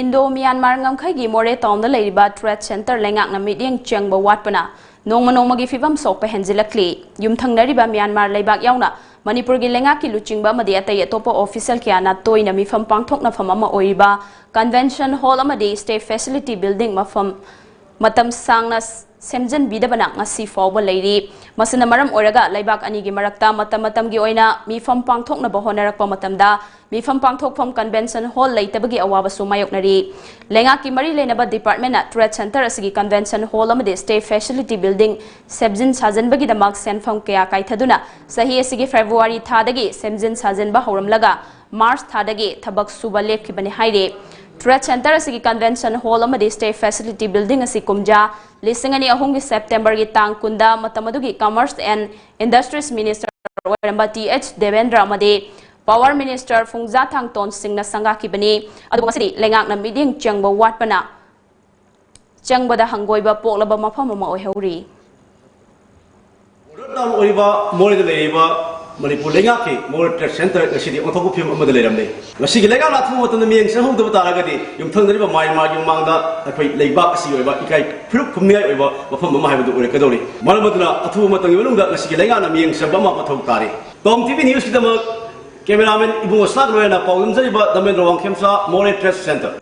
ꯏꯟꯗꯣ ꯃ꯭ꯌꯥꯟꯃꯥꯔ ꯉꯝꯈꯩꯒꯤ ꯃꯣꯔꯦ ꯇꯥꯎꯟꯗ ꯂꯩꯔꯤꯕ ꯇ꯭ꯔꯦꯗ ꯁꯦꯟꯇꯔ ꯂꯩꯉꯥꯛꯅ ꯃꯤꯠꯌꯦꯡ ꯆꯪꯕ ꯋꯥꯠꯄꯅ ꯅꯣꯡꯃ ꯅꯣꯡꯃꯒꯤ ꯐꯤꯕꯝ ꯁꯣꯛꯄ ꯍꯦꯟꯖꯤꯜꯂꯛꯂꯤ꯫ ꯌꯨꯝꯊꯪꯅꯔꯤꯕ ꯃ꯭ꯌꯥꯟꯃꯥꯔ ꯂꯩꯕꯥꯛ ꯌꯥꯎꯅ ꯃꯅꯤꯄꯨꯔꯒꯤ ꯂꯩꯉꯥꯛꯀꯤ ꯂꯨꯆꯤꯡꯕ ꯑꯃꯗꯤ ꯑꯇꯩ ꯑꯇꯣꯞꯄ ꯑꯣꯐꯤꯁꯤꯌꯦꯜ ꯀꯌꯥꯅ ꯇꯣꯏꯅ ꯃꯤꯐꯝ ꯄꯥꯡꯊꯣꯛꯅꯐꯝ ꯑꯃ ꯑꯣꯏꯔꯤꯕ ꯀꯟꯚꯦꯟꯁꯟ ꯍꯣꯜ ꯑꯃꯗꯤ ꯁ꯭ꯇꯦ ꯐꯦꯁꯤꯂꯤꯇꯤ ꯕꯤꯜꯗꯤꯡ ꯃꯐꯝ ꯃꯇꯝ ꯁꯥꯡꯅ ꯁꯦꯝꯖꯤꯟꯕꯤꯗꯕꯅ ꯉꯁꯤ ꯐꯥꯎꯕ ꯂꯩꯔꯤ꯫ ꯃꯁꯤꯅ ꯃꯔꯝ ꯑꯣꯏꯔꯒ ꯂꯩꯕꯥꯛ ꯑꯅꯤꯒꯤ ꯃꯔꯛꯇ ꯃꯇꯝ ꯃꯇꯝꯒꯤ ꯑꯣꯏꯅ ꯃꯤꯐꯝ ꯄꯥꯡꯊꯣꯛꯅꯕ ꯍꯣꯠꯅꯔꯛꯄ ꯃꯇꯝꯗ ꯃꯤꯐꯝ ꯄꯥꯡꯊꯣꯛꯐꯝ ꯀꯟꯚꯦꯟꯁꯟ ꯍꯣꯜ ꯂꯩꯇꯕꯒꯤ ꯑꯋꯥꯕꯁꯨ ꯃꯥꯌꯣꯛꯅꯔꯤ꯫ ꯂꯩꯉꯥꯛꯀꯤ ꯃꯔꯤ ꯂꯩꯅꯕ ꯗꯤꯄꯥꯔꯠꯃꯦꯟꯅ ꯇ꯭ꯔꯦꯗ ꯁꯦꯟꯇꯔ ꯑꯁꯤꯒꯤ ꯀꯟꯚꯦꯟꯁꯟ ꯍꯣꯜ ꯑꯃꯗꯤ ꯁ꯭ꯇꯦ ꯐꯦꯁꯤꯂꯤꯇꯤ ꯕꯤꯜꯗꯤꯡ ꯁꯦꯝꯖꯤꯟ ꯁꯥꯖꯤꯟꯕꯒꯤꯗꯃꯛ ꯁꯦꯟꯐꯝ ꯀꯌꯥ ꯀꯥꯏꯊꯗꯨꯅ ꯆꯍꯤ ꯑꯁꯤꯒꯤ ꯐꯦꯕ꯭ꯔꯨꯋꯥꯔꯤ ꯊꯥꯗꯒꯤ ꯁꯦꯝꯖꯤꯟ ꯁꯥꯖꯤꯟꯕ ꯍꯧꯔꯝꯂꯒ ꯃꯥꯔꯆ ꯊꯥꯗꯒꯤ ꯊꯕꯛ ꯁꯨꯕ ꯂꯦꯞꯈꯤꯕꯅꯤ ꯍꯥꯏꯔꯤ꯫ ꯇ꯭ꯔꯦꯗ ꯁꯦꯟꯇꯔ ꯑꯁꯤꯒꯤ ꯀꯟꯚꯦꯟꯁꯟ ꯍꯣꯜ ꯑꯃꯗꯤ ꯁ꯭ꯇꯦ ꯐꯦꯁꯤꯂꯤꯇꯤ ꯕꯤꯜꯗꯤꯡ ꯑꯁꯤ ꯀꯨꯝꯖꯥ ꯂꯤꯁꯤꯡ ꯑꯅꯤ ꯑꯍꯨꯝꯒꯤ ꯁꯦꯞꯇꯦꯝꯕꯔꯒꯤ ꯇꯥꯡ ꯀꯨꯟꯗ ꯃꯇꯝ ꯑꯗꯨꯒꯤ ꯀꯃꯔꯁ ꯑꯦꯟ ꯏꯟꯗꯁꯇ꯭ꯔꯤꯁ ꯃꯤꯅꯤꯁꯇꯔ ꯑꯣꯏꯔꯝꯕ ꯇꯤ ꯑꯩꯆ ꯗꯦꯕꯦꯟꯗ꯭ꯔ ꯑꯃꯗꯤ ꯄꯥꯋꯔ ꯃꯤꯅꯤꯁꯇꯔ ꯐꯨꯡꯖꯥ ꯊꯥꯡꯇꯣꯟ ꯁꯤꯡꯅ ꯁꯪꯒꯥꯈꯤꯕꯅꯤ꯫ ꯑꯗꯨꯕꯨ ꯉꯁꯤꯗꯤ ꯂꯩꯉꯥꯛꯅ ꯃꯤꯠꯌꯦꯡ ꯆꯪꯕ ꯋꯥꯠꯄꯅ ꯆꯪꯕꯗ ꯍꯪꯒꯣꯏꯕ ꯄꯣꯛꯂꯕ ꯃꯐꯝ ꯑꯃ ꯑꯣꯏꯍꯧꯔꯤ꯫ ꯕꯣꯔꯗꯔ ꯇꯥꯎꯟ ꯑꯣꯏꯔꯤꯕ ꯃꯣꯔꯦꯗ ꯂꯩꯔꯤꯕ ꯃꯅꯤꯄꯨꯔ ꯂꯩꯉꯥꯛꯀꯤ ꯃꯣꯔꯦ ꯇ꯭ꯔꯦꯗ ꯁꯦꯟꯇꯔ ꯉꯁꯤꯗꯤ ꯑꯣꯟꯊꯣꯛꯄ ꯐꯤꯕꯝ ꯑꯃꯗ ꯂꯩꯔꯝꯂꯦ꯫ ꯉꯁꯤꯒꯤ ꯂꯩꯉꯥꯛꯅ ꯑꯊꯨꯕ ꯃꯇꯝꯗ ꯃꯤꯠꯌꯦꯡ ꯆꯪꯍꯧꯗꯕ ꯇꯥꯔꯒꯗꯤ ꯌꯨꯝꯊꯪꯅꯔꯤꯕ ꯃ꯭ꯌꯥꯟꯃꯥꯔꯒꯤ ꯃꯃꯥꯡꯗ ꯑꯩꯈꯣꯏ ꯂꯩꯕꯥꯛ ꯑꯁꯤꯒꯤ ꯑꯣꯏꯕ ꯏꯀꯥꯏ ꯐꯤꯔꯨꯛ ꯈꯨꯝꯅꯤꯡꯉꯥꯏ ꯑꯣꯏꯕ ꯃꯐꯝ ꯑꯃ ꯍꯥꯏꯕꯗꯨ ꯑꯣꯏꯔꯛꯀꯗꯧꯔꯤ꯫ ꯃꯔꯝ ꯑꯗꯨꯅ ꯑꯊꯨꯕ ꯃꯇꯝꯒꯤ ꯃꯅꯨꯡꯗ ꯉꯁꯤꯒꯤ ꯂꯩꯉꯥꯛꯅ ꯃꯤꯠꯌꯦꯡ ꯆꯪꯕ ꯑꯃ ꯃꯊꯧ ꯇꯥꯔꯤ꯫ ꯇꯣꯝ ꯇꯤ ꯚꯤ ꯅ꯭ꯌꯨꯁꯀꯤꯗꯃꯛ ꯀꯦꯃꯦꯔꯥꯃꯦꯟ ꯏꯕꯨꯡꯉꯣ ꯁꯅꯥꯒ ꯂꯣꯏꯅꯅ ꯄꯥꯎꯗꯝꯖꯔꯤꯕ ꯗꯃꯦꯟꯗ꯭ꯔ ꯋꯥꯡꯈꯦꯝꯆꯥ, ꯃꯣꯔꯦ ꯇ꯭ꯔꯦꯗ ꯁꯦꯟꯇꯔ꯫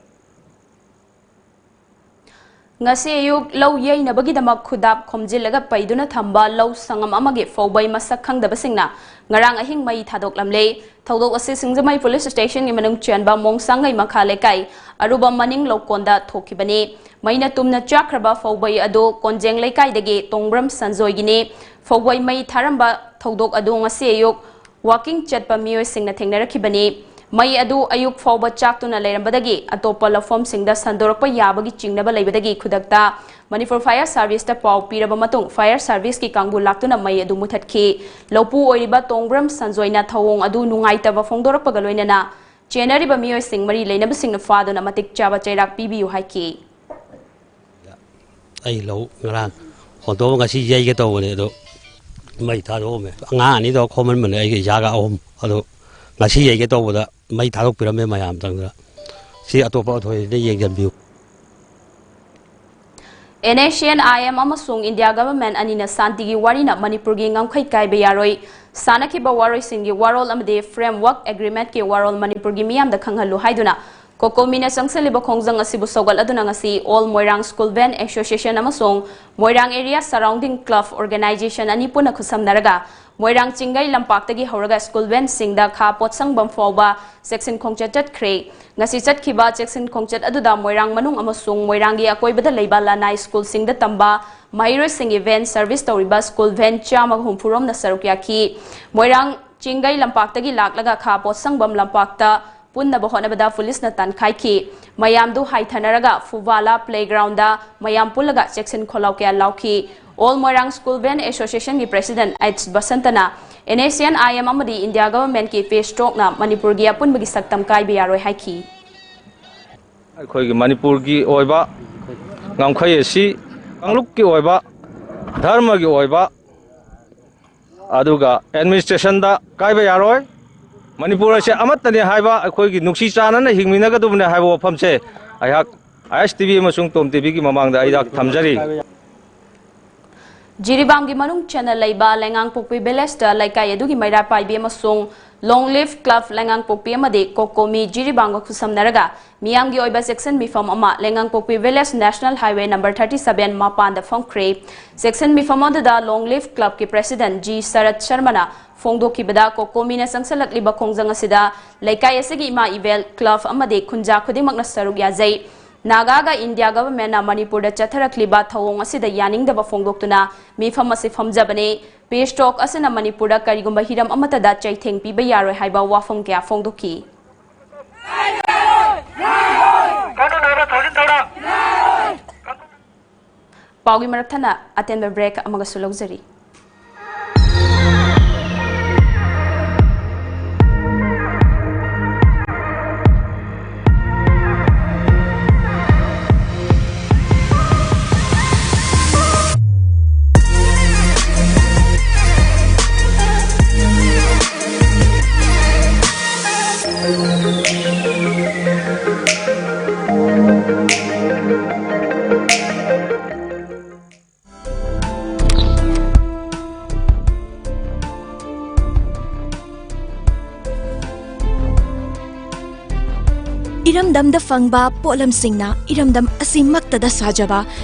ꯉꯁꯤ ꯑꯌꯨꯛ ꯂꯧ ꯌꯩꯅꯕꯒꯤꯗꯃꯛ ꯈꯨꯗꯥꯞ ꯈꯣꯝꯖꯤꯜꯂꯒ ꯄꯩꯗꯨꯅ ꯊꯝꯕ ꯂꯧ ꯁꯪꯉꯝ ꯑꯃꯒꯤ ꯐꯧꯕꯩ ꯃꯁꯛ ꯈꯪꯗꯕꯁꯤꯡꯅ ꯉꯔꯥꯡ ꯑꯍꯤꯡ ꯃꯩ ꯊꯥꯗꯣꯛꯂꯝꯂꯦ꯫ ꯊꯧꯗꯣꯛ ꯑꯁꯤ ꯁꯤꯡꯖꯃꯩ ꯄꯨꯂꯤꯁ ꯁ꯭ꯇꯦꯁꯟꯒꯤ ꯃꯅꯨꯡ ꯆꯟꯕ ꯃꯣꯡꯁꯥꯡꯒꯩ ꯃꯈꯥ ꯂꯩꯀꯥꯏ ꯑꯔꯨꯕ ꯃꯅꯤꯡ ꯂꯧꯀꯣꯟꯗ ꯊꯣꯛꯈꯤꯕꯅꯤ꯫ ꯃꯩꯅ ꯇꯨꯝꯅ ꯆꯥꯛꯈ꯭ꯔꯕ ꯐꯧꯕꯩ ꯑꯗꯨ ꯀꯣꯟꯖꯦꯡ ꯂꯩꯀꯥꯏꯗꯒꯤ ꯇꯣꯡꯕ꯭ꯔꯝ ꯁꯟꯖꯣꯏꯒꯤꯅꯤ꯫ ꯐꯧꯕꯩ ꯃꯩ ꯊꯥꯔꯝꯕ ꯊꯧꯗꯣꯛ ꯑꯗꯨ ꯉꯁꯤ ꯑꯌꯨꯛ ꯋꯥꯀꯤꯡ ꯆꯠꯄ ꯃꯤꯑꯣꯏꯁꯤꯡꯅ ꯊꯦꯡꯅꯔꯛꯈꯤꯕꯅꯤ꯫ ꯃꯩ ꯑꯗꯨ ꯑꯌꯨꯛ ꯐꯥꯎꯕ ꯆꯥꯛꯇꯨꯅ ꯂꯩꯔꯝꯕꯗꯒꯤ ꯑꯇꯣꯞꯄ ꯂꯧꯐꯝꯁꯤꯡꯗ ꯁꯟꯗꯣꯔꯛꯄ ꯌꯥꯕꯒꯤ ꯆꯤꯡꯅꯕ ꯂꯩꯕꯗꯒꯤ ꯈꯨꯗꯛꯇ ꯃꯅꯤꯄꯨꯔ ꯐꯥꯌꯔ ꯁꯥꯔꯚꯤꯁꯇ ꯄꯥꯎ ꯄꯤꯔꯕ ꯃꯇꯨꯡ ꯐꯥꯌꯔ ꯁꯥꯔꯚꯤꯁꯀꯤ ꯀꯥꯡꯕꯨ ꯂꯥꯛꯇꯨꯅ ꯃꯩ ꯑꯗꯨ ꯃꯨꯊꯠꯈꯤ꯫ ꯂꯧꯄꯨ ꯑꯣꯏꯔꯤꯕ ꯇꯣꯡꯕ꯭ꯔꯝ ꯁꯟꯖꯣꯏꯅ ꯊꯧꯑꯣꯡ ꯑꯗꯨ ꯅꯨꯡꯉꯥꯏꯇꯕ ꯐꯣꯡꯗꯣꯔꯛꯄꯒ ꯂꯣꯏꯅꯅ ꯆꯦꯟꯅꯔꯤꯕ ꯃꯤꯑꯣꯏꯁꯤꯡ ꯃꯔꯤ ꯂꯩꯅꯕꯁꯤꯡꯅ ꯐꯥꯗꯨꯅ ꯃꯇꯤꯛ ꯆꯥꯕ ꯆꯩꯔꯥꯛ ꯄꯤꯕꯤꯌꯨ ꯍꯥꯏꯈꯤ꯫ ꯑꯩ ꯂꯧ ꯉꯔꯥꯡ ꯍꯣꯟꯗꯣꯛꯑ ꯉꯁꯤ ꯌꯩꯒꯦ ꯇꯧꯕꯅꯦ, ꯑꯗꯣ ꯃꯩ ꯊꯥꯗꯣꯛꯑꯝꯃꯦ꯫ ꯑꯉꯥꯡ ꯑꯅꯤꯗꯣ ꯈꯣꯝꯍꯟꯕꯅꯦ, ꯑꯩꯒ ꯏꯆꯥꯒ ꯑꯍꯨꯝ꯫ ꯑꯗꯣ ꯉꯁꯤ ꯌꯩꯒꯦ ꯇꯧꯕꯗ ꯃꯩ ꯊꯥꯗꯣꯛꯄꯤꯔꯝꯃꯦ ꯃꯌꯥꯝ ꯆꯪꯗꯅ꯫ ꯁꯤ ꯑꯇꯣꯞꯄ ꯑꯣꯊꯣꯔꯤꯇꯤꯅ ꯌꯦꯡꯁꯤꯟꯕꯤꯌꯨ꯫ NSCN-IM ꯑꯃꯁꯨꯡ ꯏꯟꯗꯤꯌꯥ ꯒꯚꯔꯟꯃꯦꯟꯠ ꯑꯅꯤꯅ ꯁꯥꯟꯇꯤꯒꯤ ꯋꯥꯔꯤꯅ ꯃꯅꯤꯄꯨꯔꯒꯤ ꯉꯝꯈꯩ ꯀꯥꯏꯕ ꯌꯥꯔꯣꯏ꯫ ꯁꯥꯟꯅꯈꯤꯕ ꯋꯥꯔꯣꯏꯁꯤꯟꯒꯤ ꯋꯥꯔꯣꯜ ꯑꯃꯗꯤ ꯐ꯭ꯔꯦꯝꯋꯥꯔꯛ ꯑꯦꯒ꯭ꯔꯤꯃꯦꯟꯠꯀꯤ ꯋꯥꯔꯣꯜ ꯃꯅꯤꯄꯨꯔꯒꯤ ꯃꯤꯌꯥꯝꯗ ꯈꯪꯍꯜꯂꯨ ꯍꯥꯏꯗꯨꯅ ꯀꯣꯀꯣꯃꯤꯅ ꯆꯪꯁꯤꯜꯂꯤꯕ ꯈꯣꯡꯖꯪ ꯑꯁꯤꯕꯨ ꯁꯧꯒꯠꯂꯗꯨꯅ ꯉꯁꯤ all Moirang school van association ꯑꯃꯁꯨꯡ ꯃꯣꯏꯔꯥꯡ ꯑꯦꯔꯤꯌꯥ ꯁꯔꯥꯎꯟꯗꯤꯡ ꯀ꯭ꯂꯕ ꯑꯣꯔꯒꯅꯥꯏꯖꯦꯁꯟ ꯑꯅꯤ ꯄꯨꯟꯅ ꯈꯨꯠꯁꯝꯅꯔꯒ ꯃꯣꯏꯔꯥꯡ ꯆꯤꯡꯒꯩ ꯂꯝꯄꯥꯛꯇꯒꯤ ꯍꯧꯔꯒ ꯁ꯭ꯀꯨꯜ ꯚꯦꯟꯁꯤꯡꯗ ꯈꯥ ꯄꯣꯠꯁꯪꯕꯝ ꯐꯥꯎꯕ ꯆꯦꯛꯁꯤꯟ ꯈꯣꯡꯆꯠ ꯆꯠꯈ꯭ꯔꯦ꯫ ꯉꯁꯤ ꯆꯠꯈꯤꯕ ꯆꯦꯛꯁꯤꯟ ꯈꯣꯡꯆꯠ ꯑꯗꯨꯗ ꯃꯣꯏꯔꯥꯡ ꯃꯅꯨꯡ ꯑꯃꯁꯨꯡ ꯃꯣꯏꯔꯥꯡꯒꯤ ꯑꯀꯣꯏꯕꯗ ꯂꯩꯕ ꯂꯅꯥꯏ ꯁ꯭ꯀꯨꯜꯁꯤꯡꯗ ꯇꯝꯕ ꯃꯍꯩꯔꯣꯏꯁꯤꯡꯒꯤ ꯚꯦꯟ ꯁꯔꯚꯤꯁ ꯇꯧꯔꯤꯕ ꯁ꯭ꯀꯨꯜ ꯚꯦꯟ ꯆꯥꯝꯃꯒ ꯍꯨꯝꯐꯨ ꯔꯣꯝꯅ ꯁꯔꯨꯛ ꯌꯥꯈꯤ꯫ ꯃꯣꯏꯔꯥꯡ ꯆꯤꯡꯒꯩ ꯂꯝꯄꯥꯛꯇꯒꯤ ꯂꯥꯛꯂꯒ ꯈꯥ ꯄꯣꯠꯁꯪꯕꯝ ꯂꯝꯄꯥꯛꯇ ꯄꯨꯟꯅꯕ ꯍꯣꯠꯅꯕꯗ ꯄꯨꯂꯤꯁꯅ ꯇꯥꯟꯈꯥꯏꯈꯤ꯫ ꯃꯌꯥꯝꯗꯨ ꯍꯥꯏꯊꯅꯔꯒ ꯐꯨꯕꯥꯂꯥ ꯄ꯭ꯂꯦꯒ꯭ꯔꯥꯎꯟꯗ ꯃꯌꯥꯝ ꯄꯨꯜꯂꯒ ꯆꯦꯛꯁꯤꯟ ꯈꯣꯜꯂꯥꯎ ꯀꯌꯥ ꯂꯥꯎꯈꯤ꯫ ꯑꯣꯜ ꯃꯣꯏꯔꯥꯡ ꯁ꯭ꯀꯨꯜ ꯚꯦꯟ ꯑꯦꯁꯣꯁꯤꯌꯦꯁꯟꯒꯤ ꯄ꯭ꯔꯦꯁꯤꯗꯦꯟꯠ ꯑꯩꯆ ꯕꯁꯟꯇꯅ NSCN-IM ꯑꯃꯗꯤ ꯏꯟꯗꯤꯌꯥ ꯒꯚꯔꯟꯃꯦꯟꯠꯀꯤ ꯄꯦꯁ ꯇꯣꯛꯅ ꯃꯅꯤꯄꯨꯔꯒꯤ ꯑꯄꯨꯟꯕꯒꯤ ꯁꯛꯇꯝ ꯀꯥꯏꯕ ꯌꯥꯔꯣꯏ ꯍꯥꯏꯈꯤ꯫ ꯑꯩꯈꯣꯏꯒꯤ ꯃꯅꯤꯄꯨꯔꯒꯤ ꯑꯣꯏꯕ ꯉꯝꯈꯩ ꯑꯁꯤ ꯀꯥꯡꯂꯨꯞꯀꯤ ꯑꯣꯏꯕ, ꯙꯔꯃꯒꯤ ꯑꯣꯏꯕ, ꯑꯗꯨꯒ ꯑꯦꯗꯃꯤꯅꯤꯁꯇ꯭ꯔꯦꯁꯟꯗ ꯀꯥꯏꯕ ꯌꯥꯔꯣꯏ꯫ ꯃꯅꯤꯄꯨꯔ ꯑꯁꯤ ꯑꯃꯠꯇꯅꯤ ꯍꯥꯏꯕ, ꯑꯩꯈꯣꯏꯒꯤ ꯅꯨꯡꯁꯤ ꯆꯥꯟꯅꯅ ꯍꯤꯡꯃꯤꯟꯅꯒꯗꯕꯅꯤ ꯍꯥꯏꯕ ꯋꯥꯐꯝꯁꯦ ꯑꯩꯍꯥꯛ ꯑꯥꯏ ꯑꯦꯁ ꯇꯤ ꯚꯤ ꯑꯃꯁꯨꯡ ꯇꯣꯝ ꯇꯤ ꯚꯤꯒꯤ ꯃꯃꯥꯡꯗ ꯑꯩꯍꯥꯛ ꯊꯝꯖꯔꯤ꯫ ꯖꯤꯔꯤꯕꯥꯝꯒꯤ ꯃꯅꯨꯡ ꯆꯟꯅ ꯂꯩꯕ ꯂꯩꯉꯥꯡꯄꯣꯛꯄꯤ ꯚꯤꯂꯦꯖꯇ ꯂꯩꯀꯥꯏ ꯑꯗꯨꯒꯤ ꯃꯩꯔꯥ ꯄꯥꯏꯕꯤ ꯑꯃꯁꯨꯡ Long Live Club ꯂꯩꯉꯥꯡꯄꯣꯛꯄꯤ ꯑꯃꯗꯤ ꯀꯣꯀꯣꯃꯤ ꯖꯤꯔꯤꯕꯥꯝꯒ ꯈꯨꯠꯁꯝꯅꯔꯒ ꯃꯤꯌꯥꯝꯒꯤ ꯑꯣꯏꯕ ꯆꯦꯛꯁꯤꯟ ꯃꯤꯐꯝ ꯑꯃ ꯂꯩꯉꯥꯡꯄꯣꯛꯄꯤ Village National Highway number thirty seven ꯃꯄꯥꯟꯗ ꯐꯝꯈ꯭ꯔꯦ꯫ ꯆꯦꯛꯁꯤꯟ ꯃꯤꯐꯝ ꯑꯗꯨꯗ Long Live Club ꯀꯤ President ꯖꯤ ꯁꯔꯠ ꯁꯔꯃꯅ ꯐꯣꯡꯗꯣꯛꯈꯤꯕꯗ, ꯀꯣꯀꯣꯃꯤꯅ ꯆꯪꯁꯤꯜꯂꯛꯂꯤꯕ ꯈꯣꯡꯖꯪ ꯑꯁꯤꯗ ꯂꯩꯀꯥꯏ ꯑꯁꯤꯒꯤ ꯏꯃꯥ ꯏꯕꯦꯜ, club ꯑꯃꯗꯤ ꯈꯨꯟꯖꯥ ꯈꯨꯗꯤꯡꯃꯛꯅ ꯁꯔꯨꯛ ꯌꯥꯖꯩ꯫ ꯅꯥꯒꯥꯒ ꯏꯟꯗꯤꯌꯥ government ꯅ ꯃꯅꯤꯄꯨꯔꯗ ꯆꯠꯊꯔꯛꯂꯤꯕ ꯊꯧꯑꯣꯡ ꯑꯁꯤꯗ ꯌꯥꯅꯤꯡꯗꯕ ꯐꯣꯡꯗꯣꯛꯇꯨꯅ ꯃꯤꯐꯝ ꯑꯁꯤ ꯐꯝꯖꯕꯅꯤ꯫ Peace talk ꯑꯁꯤꯅ ꯃꯅꯤꯄꯨꯔꯗ ꯀꯔꯤꯒꯨꯝꯕ ꯍꯤꯔꯝ ꯑꯃꯠꯇꯗ ꯆꯩꯊꯦꯡ ꯄꯤꯕ ꯌꯥꯔꯣꯏ ꯍꯥꯏꯕ ꯋꯥꯐꯝ ꯀꯌꯥ ꯐꯣꯡꯗꯣꯛꯈꯤ꯫ ꯄꯥꯎꯒꯤ ꯃꯔꯛ ꯊꯠꯅ ꯑꯇꯦꯟꯕ break ꯑꯃꯒꯁꯨ ꯂꯧꯖꯔꯤ꯫ ꯏꯔꯝꯗꯝꯗ ꯐꯪꯕ ꯄꯣꯠꯂꯝꯁꯤꯡꯅ ꯏꯔꯝꯗꯝ ꯑꯁꯤꯃꯛꯇꯗ ꯁꯥꯖꯕ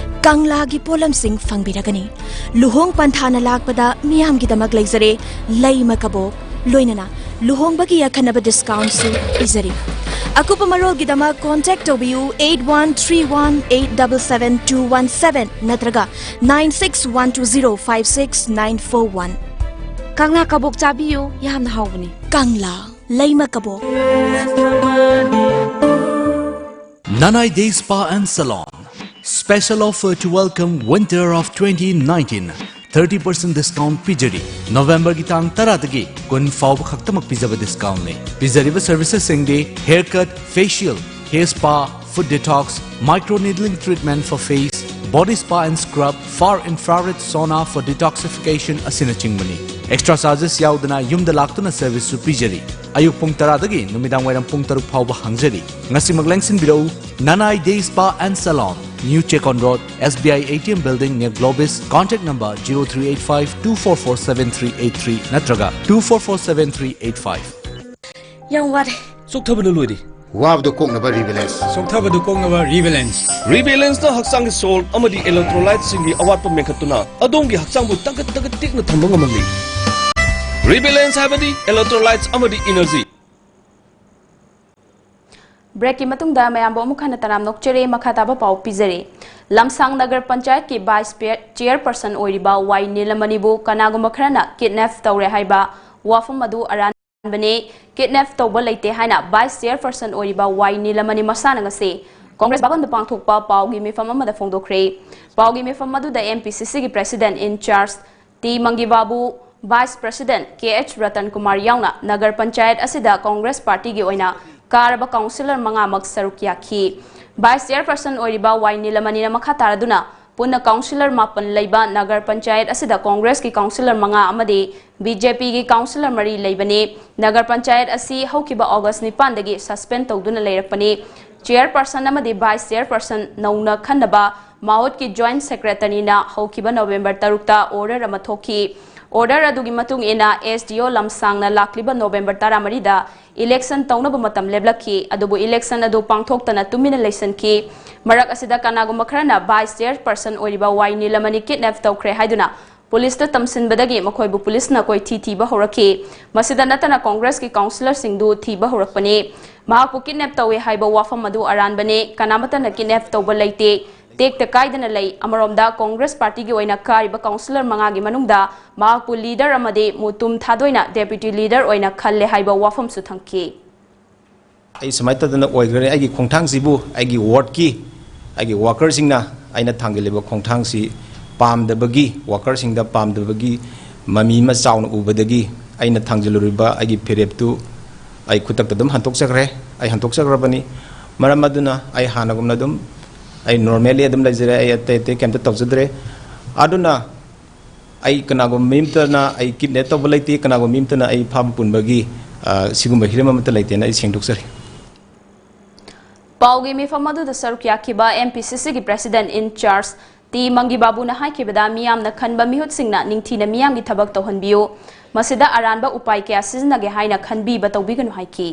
ꯀꯪꯂꯥꯒꯤ ꯄꯣꯠꯂꯝꯁꯤꯡ ꯐꯪꯕꯤꯔꯒꯅꯤ꯫ ꯂꯨꯍꯣꯡ ꯄꯟꯊꯥꯅ ꯂꯥꯛꯄꯗ ꯃꯤꯌꯥꯝꯒꯤꯗꯃꯛ ꯂꯩꯖꯔꯦ ꯂꯩꯃ ꯀꯕꯣꯛ, ꯂꯣꯏꯅꯅ ꯂꯨꯍꯣꯡꯕꯒꯤ ꯑꯈꯟꯅꯕ discount ꯁꯨ ꯄꯤꯖꯔꯤ꯫ ꯑꯀꯨꯞꯄ ꯃꯔꯣꯜꯒꯤꯗꯃꯛ contact ꯇꯧꯕꯤꯌꯨ eight one three one eight double seven two one seven ꯅꯠꯇ꯭ꯔꯒ nine six one two zero five six nine four one꯫ ꯀꯪꯂꯥ ꯀꯕꯣꯛ ꯆꯥꯕꯤꯌꯨ, ꯌꯥꯝꯅ ꯍꯥꯎꯕꯅꯤ꯫ ꯀꯪꯂꯥ ꯂꯩꯃ ꯀꯕꯣꯛ꯫ Nanai Day Spa and Salon. Special offer to welcome winter of twenty nineteen. Thirty percent discount ꯄꯤꯖꯔꯤ꯫ November ꯒꯤ ꯇꯥꯡ ꯇꯔꯥꯗꯒꯤ ꯀꯨꯟ ꯐꯥꯎꯕ ꯈꯛꯇꯃꯛ ꯄꯤꯖꯕ discount ꯅꯤ꯫ ꯄꯤꯖꯔꯤꯕ services ꯁꯤꯡꯗꯤ haircut, facial, hair spa, foot detox, microneedling treatment for face, body spa and scrub, far infrared sauna for detoxification ꯑꯁꯤꯅꯆꯤꯡꯕꯅꯤ꯫ Extra charges ꯌꯥꯎꯗꯅ ꯌꯨꯝꯗ ꯂꯥꯛꯇꯨꯅ service ꯁꯨ ꯄꯤꯖꯔꯤ꯫ ꯑꯌꯨꯛ ꯄꯨꯡ ꯇꯔꯥꯗꯒꯤ ꯅꯨꯃꯤꯗꯥꯡ ꯋꯥꯏꯔꯝ ꯄꯨꯡ ꯇꯔꯨꯛ ꯐꯥꯎꯕ ꯍꯥꯡꯖꯔꯤ꯫ ꯉꯁꯤꯃꯛ ꯂꯦꯡꯁꯤꯟꯕꯤꯔꯛꯎ, Nanai Day Spa and Salon꯫ New Checkon Road, S B I A T M Building near Globis, contact number zero three eight five two four four seven three eight three ꯅꯠꯇ꯭ꯔꯒ two four four seven three eight five. ꯌꯥꯝ ꯋꯥꯔꯦ꯫ ꯆꯣꯛꯊꯕꯅ ꯂꯣꯏꯔꯦ꯫ ꯋꯥꯕꯗꯨ ꯀꯣꯛꯅꯕ ꯔꯤꯕꯦꯂꯦꯟꯁ꯫ ꯆꯣꯛꯊꯕꯗꯨ ꯀꯣꯛꯅꯕ ꯔꯤꯕꯦꯂꯦꯟꯁ꯫ ꯔꯤꯕꯦꯂꯦꯟꯁꯅ ꯍꯛꯆꯥꯡꯒꯤ soul ꯑꯃꯗꯤ ꯏꯂꯦꯛꯇ꯭ꯔꯣꯂꯥꯏꯠꯁꯤꯡꯒꯤ ꯑꯋꯥꯠꯄ ꯃꯦꯟꯈꯠꯇꯨꯅ ꯑꯗꯣꯝꯒꯤ ꯍꯛꯆꯥꯡꯕꯨ ꯇꯪꯀꯛ ꯇꯪꯀꯛ ꯇꯦꯛꯅ ꯊꯝꯕ ꯉꯝꯍꯜꯂꯤ꯫ ꯔꯤꯕꯦꯂꯦꯟꯁ ꯍꯥꯏꯕꯗꯤ ꯏꯂꯦꯛꯇ꯭ꯔꯣꯂꯥꯏꯠꯁ ꯑꯃꯗꯤ ꯏꯅꯔꯖꯤ꯫ ꯕ꯭ꯔꯦꯛꯀꯤ ꯃꯇꯨꯡꯗ ꯃꯌꯥꯝꯕꯨ ꯑꯃꯨꯛ ꯍꯟꯅ ꯇꯔꯥꯝ ꯅꯣꯛꯆꯔꯤ꯫ ꯃꯈꯥ ꯇꯥꯕ ꯄꯥꯎ ꯄꯤꯖꯔꯤ꯫ ꯂꯝꯁꯥꯡ ꯅꯒꯔ ꯄꯟꯆꯥꯌꯠꯀꯤ ꯚꯥꯏꯁ ꯄꯦ-, ꯆꯤꯌꯔꯄꯔꯁꯟ ꯑꯣꯏꯔꯤꯕ ꯋꯥꯏ ꯅꯤꯂꯃꯅꯤꯕꯨ ꯀꯅꯥꯒꯨꯝꯕ ꯈꯔꯅ ꯀꯤꯗꯅꯦꯞ ꯇꯧꯔꯦ ꯍꯥꯏꯕ ꯋꯥꯐꯝ ꯑꯗꯨ ꯑꯔꯥꯟꯕꯅꯤ꯫ ꯀꯤꯗꯅꯦꯞ ꯇꯧꯕ ꯂꯩꯇꯦ ꯍꯥꯏꯅ ꯚꯥꯏꯁ ꯆꯤꯌꯔꯄꯔꯁꯟ ꯑꯣꯏꯔꯤꯕ ꯋꯥꯏ ꯅꯤꯂꯃꯅꯤ ꯃꯁꯥꯅ ꯉꯁꯤ ꯀꯣꯡꯒ꯭ꯔꯦꯁ ꯚꯕꯟꯗ ꯄꯥꯡꯊꯣꯛꯄ ꯄꯥꯎꯒꯤ ꯃꯤꯐꯝ ꯑꯃꯗ ꯐꯣꯡꯗꯣꯛꯈ꯭ꯔꯦ꯫ ꯄꯥꯎꯒꯤ ꯃꯤꯐꯝ ꯑꯗꯨꯗ ꯑꯦꯝ ꯄꯤ ꯁꯤ ꯁꯤꯒꯤ ꯄ꯭ꯔꯦꯁꯤꯗꯦꯟꯠ ꯏꯟ ꯆꯥꯔꯖ ꯇꯤ ꯃꯪꯒꯤꯕꯥꯕꯨ, ꯚꯥꯏꯁ ꯄ꯭ꯔꯦꯁꯤꯗꯦꯟꯠ ꯀꯦ ꯑꯩꯆ ꯔꯇꯟ ꯀꯨꯃꯥꯔ ꯌꯥꯎꯅ ꯅꯒꯔ ꯄꯟꯆꯥꯌꯠ ꯑꯁꯤꯗ ꯀꯣꯡꯒ꯭ꯔꯦꯁ ꯄꯥꯔꯇꯤꯒꯤ ꯑꯣꯏꯅ ꯀꯥꯔꯕ ꯀꯥꯎꯟꯁꯤꯂꯔ ꯃꯉꯥꯃꯛ ꯁꯔꯨꯛ ꯌꯥꯈꯤ꯫ ꯚꯥꯏꯁ ꯆꯤꯌꯔꯄꯔꯁꯟ ꯑꯣꯏꯔꯤꯕ ꯋꯥꯏ ꯅꯤꯂꯃꯅꯤꯅ ꯃꯈꯥ ꯇꯥꯔꯗꯨꯅ ꯄꯨꯟꯅ ꯀꯥꯎꯟꯁꯤꯂꯔ ꯃꯥꯄꯟ ꯂꯩꯕ ꯅꯒꯔ ꯄꯟꯆꯥꯌꯠ ꯑꯁꯤꯗ ꯀꯣꯡꯒ꯭ꯔꯦꯁꯀꯤ ꯀꯥꯎꯟꯁꯤꯂꯔ ꯃꯉꯥ ꯑꯃꯗꯤ ꯕꯤ ꯖꯦ ꯄꯤꯒꯤ ꯀꯥꯎꯟꯁꯤꯂꯔ ꯃꯔꯤ ꯂꯩꯕꯅꯤ꯫ ꯅꯒꯔ ꯄꯟꯆꯥꯌꯠ ꯑꯁꯤ ꯍꯧꯈꯤꯕ ꯑꯣꯒꯁ ꯅꯤꯄꯥꯟꯗꯒꯤ ꯁꯁꯄꯦꯟ ꯇꯧꯗꯨꯅ ꯂꯩꯔꯛꯄꯅꯤ꯫ ꯆꯤꯌꯔꯄꯔꯁꯟ ꯑꯃꯗꯤ ꯚꯥꯏꯁ ꯆꯤꯌꯔꯄꯔꯁꯟ ꯅꯧꯅ ꯈꯟꯅꯕ ꯃꯥꯍꯣꯠꯀꯤ ꯖꯣꯏꯟꯠ ꯁꯦꯀ꯭ꯔꯦꯇꯔꯤꯅ ꯍꯧꯈꯤꯕ ꯅꯣꯕꯦꯝꯕꯔ ꯇꯔꯨꯛꯇ ꯑꯣꯔꯗꯔ ꯑꯃ ꯊꯣꯛꯈꯤ꯫ ꯑꯣꯔꯗꯔ ꯑꯗꯨꯒꯤ ꯃꯇꯨꯡ ꯏꯟꯅ ꯑꯦꯁ ꯗꯤ ꯑꯣ ꯂꯝꯁꯥꯡꯅ ꯂꯥꯛꯂꯤꯕ ꯅꯣꯕꯦꯝꯕꯔ ꯇꯔꯥꯃꯔꯤꯗ ꯏꯂꯦꯛꯁꯟ ꯇꯧꯅꯕ ꯃꯇꯝ ꯂꯦꯞꯂꯛꯈꯤ, ꯑꯗꯨꯕꯨ ꯏꯂꯦꯛꯁꯟ ꯑꯗꯨ ꯄꯥꯡꯊꯣꯛꯇꯅ ꯇꯨꯃꯤꯟꯅ ꯂꯩꯁꯤꯟꯈꯤ꯫ ꯃꯔꯛ ꯑꯁꯤꯗ ꯀꯅꯥꯒꯨꯝꯕ ꯈꯔꯅ ꯚꯥꯏꯁ ꯆꯤꯌꯔꯄꯔꯁꯟ ꯑꯣꯏꯔꯤꯕ ꯋꯥꯏ ꯅꯤꯂꯃꯅꯤ ꯀꯤꯗꯅꯦꯞ ꯇꯧꯈ꯭ꯔꯦ ꯍꯥꯏꯗꯨꯅ ꯄꯨꯂꯤꯁꯇ ꯇꯝꯁꯤꯟꯕꯗꯒꯤ ꯃꯈꯣꯏꯕꯨ ꯄꯨꯂꯤꯁꯅ ꯀꯣꯏꯊꯤ ꯊꯤꯕ ꯍꯧꯔꯛꯈꯤ꯫ ꯃꯁꯤꯗ ꯅꯠꯇꯅ ꯀꯣꯡꯒ꯭ꯔꯦꯁꯀꯤ ꯀꯥꯎꯟꯁꯤꯂꯔꯁꯤꯡꯗꯨ ꯊꯤꯕ ꯍꯧꯔꯛꯄꯅꯤ꯫ ꯃꯍꯥꯛꯄꯨ ꯀꯤꯗꯅꯦꯞ ꯇꯧꯏ ꯍꯥꯏꯕ ꯋꯥꯐꯝ ꯑꯗꯨ ꯑꯔꯥꯟꯕꯅꯤ꯫ ꯀꯅꯥꯃꯠꯇꯅ ꯀꯤꯗꯅꯦꯞ ꯇꯧꯕ ꯂꯩꯇꯦ꯫ ꯇꯦꯛꯇ ꯀꯥꯏꯗꯅ ꯂꯩ꯫ ꯑꯃꯔꯣꯝꯗ ꯀꯣꯡꯒ꯭ꯔꯦꯁ ꯄꯥꯔꯇꯤꯒꯤ ꯑꯣꯏꯅ ꯀꯥꯔꯤꯕ ꯀꯥꯎꯟꯁꯤꯂꯔ ꯃꯉꯥꯒꯤ ꯃꯅꯨꯡꯗ ꯃꯍꯥꯛꯄꯨ ꯂꯤꯗꯔ ꯑꯃꯗꯤ ꯃꯨꯇꯨꯝ ꯊꯥꯗꯣꯏꯅ ꯗꯦꯄ꯭ꯌꯨꯇꯤ ꯂꯤꯗꯔ ꯑꯣꯏꯅ ꯈꯜꯂꯦ ꯍꯥꯏꯕ ꯋꯥꯐꯝꯁꯨ ꯊꯝꯈꯤ꯫ ꯑꯩ ꯁꯨꯃꯥꯏꯅ ꯇꯧꯗꯅ ꯑꯣꯏꯈ꯭ꯔꯦ꯫ ꯑꯩꯒꯤ ꯈꯣꯡꯊꯥꯡꯁꯤꯕꯨ ꯑꯩꯒꯤ ꯋꯥꯔꯗꯀꯤ, ꯑꯩꯒꯤ ꯋꯥꯀꯔꯁꯤꯡꯅ ꯑꯩꯅ ꯊꯥꯡꯖꯤꯜꯂꯤꯕ ꯈꯣꯡꯊꯥꯡꯁꯤ ꯄꯥꯝꯗꯕꯒꯤ, ꯋꯥꯀꯔꯁꯤꯡꯗ ꯄꯥꯝꯗꯕꯒꯤ ꯃꯃꯤ ꯑꯃ ꯆꯥꯎꯅ ꯎꯕꯗꯒꯤ ꯑꯩꯅ ꯊꯥꯡꯖꯤꯜꯂꯨꯔꯤꯕ ꯑꯩꯒꯤ ꯐꯤꯔꯦꯞꯇꯨ ꯑꯩ ꯈꯨꯗꯛꯇ ꯑꯗꯨꯝ ꯍꯟꯗꯣꯛꯆꯈ꯭ꯔꯦ꯫ ꯑꯩ ꯍꯟꯗꯣꯛꯆꯈ꯭ꯔꯕꯅꯤ꯫ ꯃꯔꯝ ꯑꯗꯨꯅ ꯑꯩ ꯍꯥꯟꯅꯒꯨꯝꯅ ꯑꯗꯨꯝ ꯑꯩ ꯅꯣꯔꯃꯦꯜꯂꯤ ꯑꯗꯨꯝ ꯂꯩꯖꯔꯦ꯫ ꯑꯩ ꯑꯇꯩ ꯑꯇꯩ ꯀꯩꯝꯇ ꯇꯧꯖꯗ꯭ꯔꯦ꯫ ꯑꯗꯨꯅ ꯑꯩ ꯀꯅꯥꯒꯨꯝꯕ ꯃꯤ ꯑꯃꯇꯅ ꯑꯩ ꯀꯤꯗꯅꯦꯞ ꯇꯧꯕ ꯂꯩꯇꯦ, ꯀꯅꯥꯒꯨꯝꯕ ꯃꯤ ꯑꯃꯇꯅ ꯑꯩ ꯐꯥꯕ ꯄꯨꯟꯕꯒꯤ, ꯑ, ꯁꯤꯒꯨꯝꯕ ꯍꯤꯔꯝ ꯑꯃꯠꯇ ꯂꯩꯇꯦꯅ ꯑꯩ ꯁꯦꯡꯗꯣꯛꯆꯔꯤ꯫ ꯄꯥꯎꯒꯤ ꯃꯤꯐꯝ ꯑꯗꯨꯗ ꯁꯔꯨꯛ ꯌꯥꯈꯤꯕ M P C C ꯒꯤ President in Charge ꯇꯤ ꯃꯪꯒꯤ ꯕꯥꯕꯨꯅ ꯍꯥꯏꯈꯤꯕꯗ, ꯃꯤꯌꯥꯝꯅ ꯈꯟꯕ ꯃꯤꯍꯨꯠꯁꯤꯡꯅ ꯅꯤꯡꯊꯤꯅ ꯃꯤꯌꯥꯝꯒꯤ ꯊꯕꯛ ꯇꯧꯍꯟꯕꯤꯌꯨ꯫ ꯃꯁꯤꯗ ꯑꯔꯥꯟꯕ ꯎꯄꯥꯏ ꯀꯌꯥ ꯁꯤꯖꯤꯟꯅꯒꯦ ꯍꯥꯏꯅ ꯈꯟꯕꯤꯕ ꯇꯧꯕꯤꯒꯅꯨ ꯍꯥꯏꯈꯤ꯫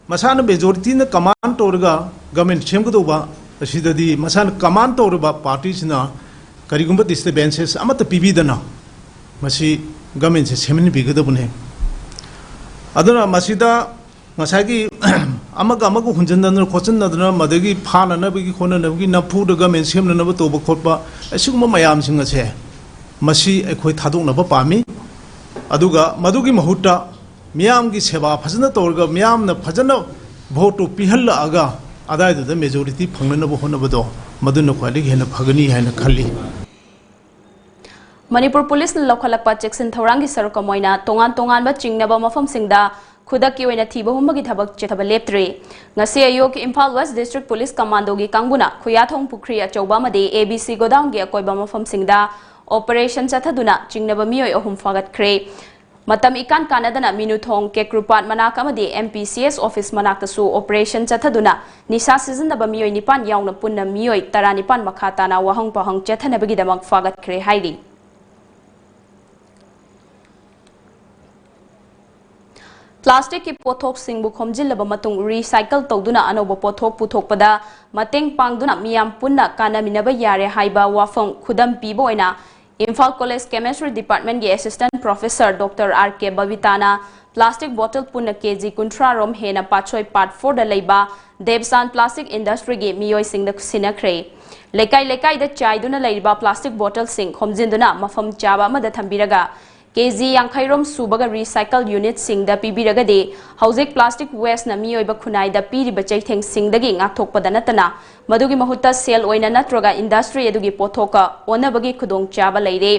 ꯃꯁꯥꯅ majority ꯅ command ꯇꯧꯔꯒ government ꯁꯦꯝꯒꯗꯧꯕ ꯑꯁꯤꯗꯗꯤ ꯃꯁꯥꯅ command ꯇꯧꯔꯤꯕ party ꯁꯤꯅ ꯀꯔꯤꯒꯨꯝꯕ disturbances ꯑꯃꯠꯇ ꯄꯤꯕꯤꯗꯅ ꯃꯁꯤ government ꯁꯦ ꯁꯦꯝꯍꯟꯕꯤꯒꯗꯕꯅꯦ꯫ ꯑꯗꯨꯅ ꯃꯁꯤꯗ ꯉꯁꯥꯏꯒꯤ ꯑꯃꯒ ꯑꯃꯒ ꯍꯨꯟꯖꯤꯟꯅꯗꯅ ꯈꯣꯠꯆꯤꯟꯅꯗꯅ ꯃꯗꯒꯤ ꯐꯥꯅꯅꯕꯒꯤ ꯈꯣꯠꯅꯅꯕꯒꯤ ꯅꯝꯐꯨꯗ government ꯁꯦꯝꯅꯅꯕ ꯇꯧꯕ ꯈꯣꯠꯄ ꯑꯁꯤꯒꯨꯝꯕ ꯃꯌꯥꯝꯁꯤꯡ ꯑꯁꯦ ꯃꯁꯤ ꯑꯩꯈꯣꯏ ꯊꯥꯗꯣꯛꯅꯕ ꯄꯥꯝꯃꯤ꯫ ꯑꯗꯨꯒ ꯃꯗꯨꯒꯤ ꯃꯍꯨꯠꯇ ꯃꯤꯌꯥꯝꯒꯤ ꯁꯦꯕꯥ ꯐꯖꯅ ꯇꯧꯔꯒ ꯃꯤꯌꯥꯝꯅ ꯐꯖꯅ vote ꯇꯨ ꯄꯤꯍꯜꯂꯛꯑꯒ ꯑꯗꯥꯏꯗꯨꯗ majority ꯐꯪꯅꯅꯕ ꯍꯣꯠꯅꯕꯗꯣ ꯃꯗꯨꯅ ꯈ꯭ꯋꯥꯏꯗꯒꯤ ꯍꯦꯟꯅ ꯐꯒꯅꯤ ꯍꯥꯏꯅ ꯈꯜꯂꯤ꯫ ꯃꯅꯤꯄꯨꯔ ꯄꯨꯂꯤꯁꯅ ꯂꯧꯈꯠꯂꯛꯄ ꯆꯦꯛꯁꯤꯟ ꯊꯧꯔꯥꯡꯒꯤ ꯁꯔꯨꯛ ꯑꯃ ꯑꯣꯏꯅ ꯇꯣꯉꯥꯟ ꯇꯣꯉꯥꯟꯕ ꯆꯤꯡꯅꯕ ꯃꯐꯝꯁꯤꯡꯗ ꯈꯨꯗꯛꯀꯤ ꯑꯣꯏꯅ ꯊꯤꯕ ꯍꯨꯝꯕꯒꯤ ꯊꯕꯛ ꯆꯠꯊꯕ ꯂꯦꯞꯇ꯭ꯔꯤ꯫ ꯉꯁꯤ ꯑꯌꯨꯛ Imphal West District Police Commando ꯒꯤ ꯀꯥꯡꯕꯨꯅ ꯈꯨꯌꯥꯊꯣꯡ ꯄꯨꯈ꯭ꯔꯤ ꯑꯆꯧꯕ ꯑꯃꯗꯤ A B C godown ꯒꯤ ꯑꯀꯣꯏꯕ ꯃꯐꯝꯁꯤꯡꯗ operation ꯆꯠꯊꯗꯨꯅ ꯆꯤꯡꯅꯕ ꯃꯤꯑꯣꯏ ꯑꯍꯨꯝ ꯐꯥꯒꯠꯈ꯭ꯔꯦ꯫ ꯃꯇꯝ ꯏꯀꯥꯟ ꯀꯥꯟꯅꯗꯅ ꯃꯤꯅꯨꯊꯣꯡ, ꯀꯦꯀ꯭ꯔꯨꯄꯥꯠ ꯃꯅꯥꯛ ꯑꯃꯗꯤ M P C S office ꯃꯅꯥꯛꯇꯁꯨ operation ꯆꯠꯊꯗꯨꯅ ꯅꯤꯁꯥ ꯁꯤꯖꯤꯟꯅꯕ ꯃꯤꯑꯣꯏ ꯅꯤꯄꯥꯟ ꯌꯥꯎꯅ ꯄꯨꯟꯅ ꯃꯤꯑꯣꯏ ꯇꯔꯥꯅꯤꯄꯥꯟ ꯃꯈꯥ ꯇꯥꯅ ꯋꯥꯍꯪ ꯄꯥꯎꯍꯪ ꯆꯠꯊꯅꯕꯒꯤꯗꯃꯛ ꯐꯥꯒꯠꯈ꯭ꯔꯦ ꯍꯥꯏꯔꯤ꯫ Plastic ꯀꯤ ꯄꯣꯠꯊꯣꯛꯁꯤꯡꯕꯨ ꯈꯣꯝꯖꯤꯜꯂꯕ ꯃꯇꯨꯡ recycle ꯇꯧꯗꯨꯅ ꯑꯅꯧꯕ ꯄꯣꯠꯊꯣꯛ ꯄꯨꯊꯣꯛꯄꯗ ꯃꯇꯦꯡ ꯄꯥꯡꯗꯨꯅ ꯃꯤꯌꯥꯝ ꯄꯨꯟꯅ ꯀꯥꯟꯅꯃꯤꯟꯅꯕ ꯌꯥꯔꯦ ꯍꯥꯏꯕ ꯋꯥꯐꯝ ꯈꯨꯗꯝ ꯄꯤꯕ ꯑꯣꯏꯅ ꯏꯝꯐꯥꯜ College Chemistry Department ꯀꯤ Assistant Professor Doctor R K ꯕꯕꯤꯇꯥꯅ plastic bottle ꯄꯨꯟꯅ K G ꯀꯨꯟꯊ꯭ꯔꯥ ꯔꯣꯝ ꯍꯦꯟꯅ ꯄꯥꯠꯁꯣꯏ Part four ꯗ ꯂꯩꯕ ꯗꯦꯕꯁꯥꯟ Plastic Industry ꯒꯤ ꯃꯤꯑꯣꯏꯁꯤꯡꯗ ꯁꯤꯟꯅꯈ꯭ꯔꯦ꯫ ꯂꯩꯀꯥꯏ ꯂꯩꯀꯥꯏꯗ ꯆꯥꯏꯗꯨꯅ ꯂꯩꯔꯤꯕ plastic bottle ꯁꯤꯡ ꯈꯣꯝꯖꯤꯟꯗꯨꯅ ꯃꯐꯝ ꯆꯥꯕ ꯑꯃꯗ ꯊꯝꯕꯤꯔꯒ K G ꯌꯥꯡꯈꯩ ꯔꯣꯝ ꯁꯨꯕꯒ recycle unit ꯁꯤꯡꯗ ꯄꯤꯕꯤꯔꯒꯗꯤ ꯍꯧꯖꯤꯛ plastic waste ꯅ ꯃꯤꯑꯣꯏꯕ ꯈꯨꯟꯅꯥꯏꯗ ꯄꯤꯔꯤꯕ ꯆꯩꯊꯦꯡꯁꯤꯡꯗꯒꯤ ꯉꯥꯛꯊꯣꯛꯄꯗ ꯅꯠꯇꯅ ꯃꯗꯨꯒꯤ ꯃꯍꯨꯠꯇ ꯁꯦꯜ ꯑꯣꯏꯅ ꯅꯠꯇ꯭ꯔꯒ industry ꯑꯗꯨꯒꯤ ꯄꯣꯠꯊꯣꯛꯀ ꯑꯣꯟꯅꯕꯒꯤ ꯈꯨꯗꯣꯡꯆꯥꯕ ꯂꯩꯔꯦ꯫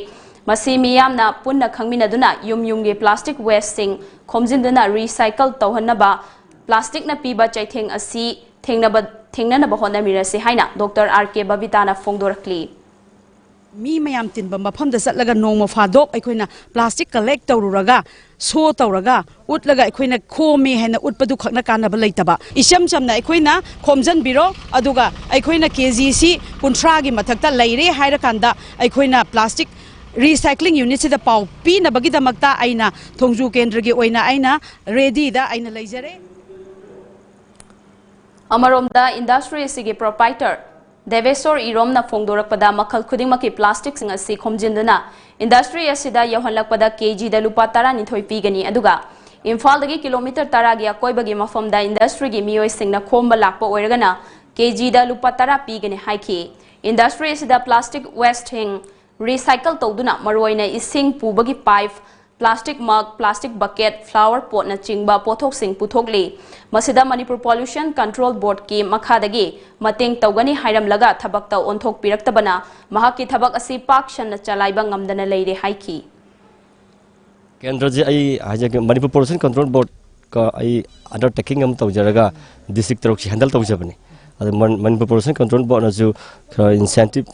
ꯃꯁꯤ ꯃꯤꯌꯥꯝꯅ ꯄꯨꯟꯅ ꯈꯪꯃꯤꯟꯅꯗꯨꯅ ꯌꯨꯝ ꯌꯨꯝꯒꯤ plastic waste ꯁꯤꯡ ꯈꯣꯝꯖꯤꯟꯗꯨꯅ recycle ꯇꯧꯍꯟꯅꯕ plastic ꯅ ꯄꯤꯕ ꯆꯩꯊꯦꯡ ꯑꯁꯤ ꯊꯦꯡꯅꯕ, ꯊꯦꯡꯅꯅꯕ ꯍꯣꯠꯅꯃꯤꯟꯅꯁꯤ ꯍꯥꯏꯅ Doctor R K ꯕꯕꯤꯇꯥꯅ ꯐꯣꯡꯗꯣꯔꯛꯂꯤ꯫ ꯃꯤ ꯃꯌꯥꯝ ꯇꯤꯟꯕ ꯃꯐꯝꯗ ꯆꯠꯂꯒ ꯅꯣꯡꯃ ꯐꯥꯗꯣꯛ ꯑꯩꯈꯣꯏꯅ ꯄ꯭ꯂꯥꯁꯇꯤꯛ ꯀꯂꯦꯛ ꯇꯧꯔꯨꯔꯒ, ꯁꯣ ꯇꯧꯔꯒ, ꯎꯠꯂꯒ ꯑꯩꯈꯣꯏꯅ ꯈꯣꯝꯃꯦ ꯍꯥꯏꯅ ꯎꯠꯄꯗꯨ ꯈꯛꯅ ꯀꯥꯟꯅꯕ ꯂꯩꯇꯕ, ꯏꯆꯝ ꯆꯝꯅ ꯑꯩꯈꯣꯏꯅ ꯈꯣꯝꯖꯤꯟꯕꯤꯔꯣ, ꯑꯗꯨꯒ ꯑꯩꯈꯣꯏꯅ ꯀꯦ ꯖꯤꯁꯤ ꯀꯨꯟꯊ꯭ꯔꯥꯒꯤ ꯃꯊꯛꯇ ꯂꯩꯔꯦ ꯍꯥꯏꯔꯀꯥꯟꯗ ꯑꯩꯈꯣꯏꯅ ꯄ꯭ꯂꯥꯁꯇꯤꯛ ꯔꯤꯁꯥꯏꯀ꯭ꯂꯤꯡ ꯌꯨꯅꯤꯠꯁꯤꯗ ꯄꯥꯎ ꯄꯤꯅꯕꯒꯤꯗꯃꯛꯇ ꯑꯩꯅ ꯊꯣꯡꯖꯨ ꯀꯦꯟꯗ꯭ꯔꯒꯤ ꯑꯣꯏꯅ ꯑꯩꯅ ꯔꯦꯗꯤꯗ ꯑꯩꯅ ꯂꯩꯖꯔꯦ꯫ ꯑꯃꯔꯣꯝꯗ, ꯏꯟꯗꯁꯇ꯭ꯔꯤ ꯑꯁꯤꯒꯤ ꯄ꯭ꯔꯣꯄꯥꯏꯇꯔ ꯗꯦꯕꯦꯁꯣꯔ ꯏꯔꯣꯝꯅ ꯐꯣꯡꯗꯣꯔꯛꯄꯗ, ꯃꯈꯜ ꯈꯨꯗꯤꯡꯃꯛꯀꯤ ꯄ꯭ꯂꯥꯁꯇꯤꯛꯁꯤꯡ ꯑꯁꯤ ꯈꯣꯝꯖꯤꯟꯗꯨꯅ ꯏꯟꯗꯁꯇ꯭ꯔꯤ ꯑꯁꯤꯗ ꯌꯧꯍꯜꯂꯛꯄꯗ ꯀꯦ ꯖꯤꯗ ꯂꯨꯄꯥ ꯇꯔꯥꯅꯤꯊꯣꯏ ꯄꯤꯒꯅꯤ, ꯑꯗꯨꯒ ꯏꯝꯐꯥꯜꯗꯒꯤ ꯀꯤꯂꯣꯃꯤꯇꯔ ꯇꯔꯥꯒꯤ ꯑꯀꯣꯏꯕꯒꯤ ꯃꯐꯝꯗ ꯏꯟꯗꯁꯇ꯭ꯔꯤꯒꯤ ꯃꯤꯑꯣꯏꯁꯤꯡꯅ ꯈꯣꯝꯕ ꯂꯥꯛꯄ ꯑꯣꯏꯔꯒꯅ ꯀꯦ ꯖꯤꯗ ꯂꯨꯄꯥ ꯇꯔꯥ ꯄꯤꯒꯅꯤ ꯍꯥꯏꯈꯤ꯫ ꯏꯟꯗꯁꯇ꯭ꯔꯤ ꯑꯁꯤꯗ ꯄ꯭ꯂꯥꯁꯇꯤꯛ ꯋꯦꯁ꯭ꯠꯁꯤꯡ ꯔꯤꯁꯥꯏꯀꯜ ꯇꯧꯗꯨꯅ ꯃꯔꯨꯑꯣꯏꯅ ꯏꯁꯤꯡ ꯄꯨꯕꯒꯤ pipe, plastic mug, plastic bucket, flower ꯄꯣꯠꯅꯆꯤꯡꯕ ꯄꯣꯠꯊꯣꯛꯁꯤꯡ ꯄꯨꯊꯣꯛꯂꯤ꯫ ꯃꯁꯤꯗ ꯃꯅꯤꯄꯨꯔ ꯄꯣꯂꯨꯁꯟ ꯀꯟꯇ꯭ꯔꯣꯜ ꯕꯣꯔꯗꯀꯤ ꯃꯈꯥꯗꯒꯤ ꯃꯇꯦꯡ ꯇꯧꯒꯅꯤ ꯍꯥꯏꯔꯝꯂꯒ ꯊꯕꯛꯇ ꯑꯣꯟꯊꯣꯛꯄꯤꯔꯛꯇꯕꯅ ꯃꯍꯥꯛꯀꯤ ꯊꯕꯛ ꯑꯁꯤ ꯄꯥꯛ ꯁꯟꯅ ꯆꯂꯥꯏꯕ ꯉꯝꯗꯅ ꯂꯩꯔꯦ ꯍꯥꯏꯈꯤ꯫ ꯀꯦꯟꯗ꯭ꯔꯁꯦ ꯑꯩ ꯍꯥꯏꯖꯒꯦ, ꯃꯅꯤꯄꯨꯔ ꯄꯣꯂꯨꯁꯟ ꯀꯟꯇ꯭ꯔꯣꯜ ꯕꯣꯔꯗꯀ ꯑꯩ ꯑꯟꯗꯔꯇꯦꯀꯤꯡ ꯑꯃ ꯇꯧꯖꯔꯒ ꯗꯤꯁꯇ꯭ꯔꯤꯛ ꯇꯔꯨꯛꯁꯤ ꯍꯦꯟꯗꯜ ꯇꯧꯖꯕꯅꯤ꯫ ꯑꯗꯣ ꯃꯟ-, ꯃꯅꯤꯄꯨꯔ ꯄꯣꯂꯨꯁꯟ ꯀꯟꯇ꯭ꯔꯣꯜ ꯕꯣꯔꯗꯅꯁꯨ ꯈꯔ ꯏꯟꯁꯦꯟꯇꯤꯞ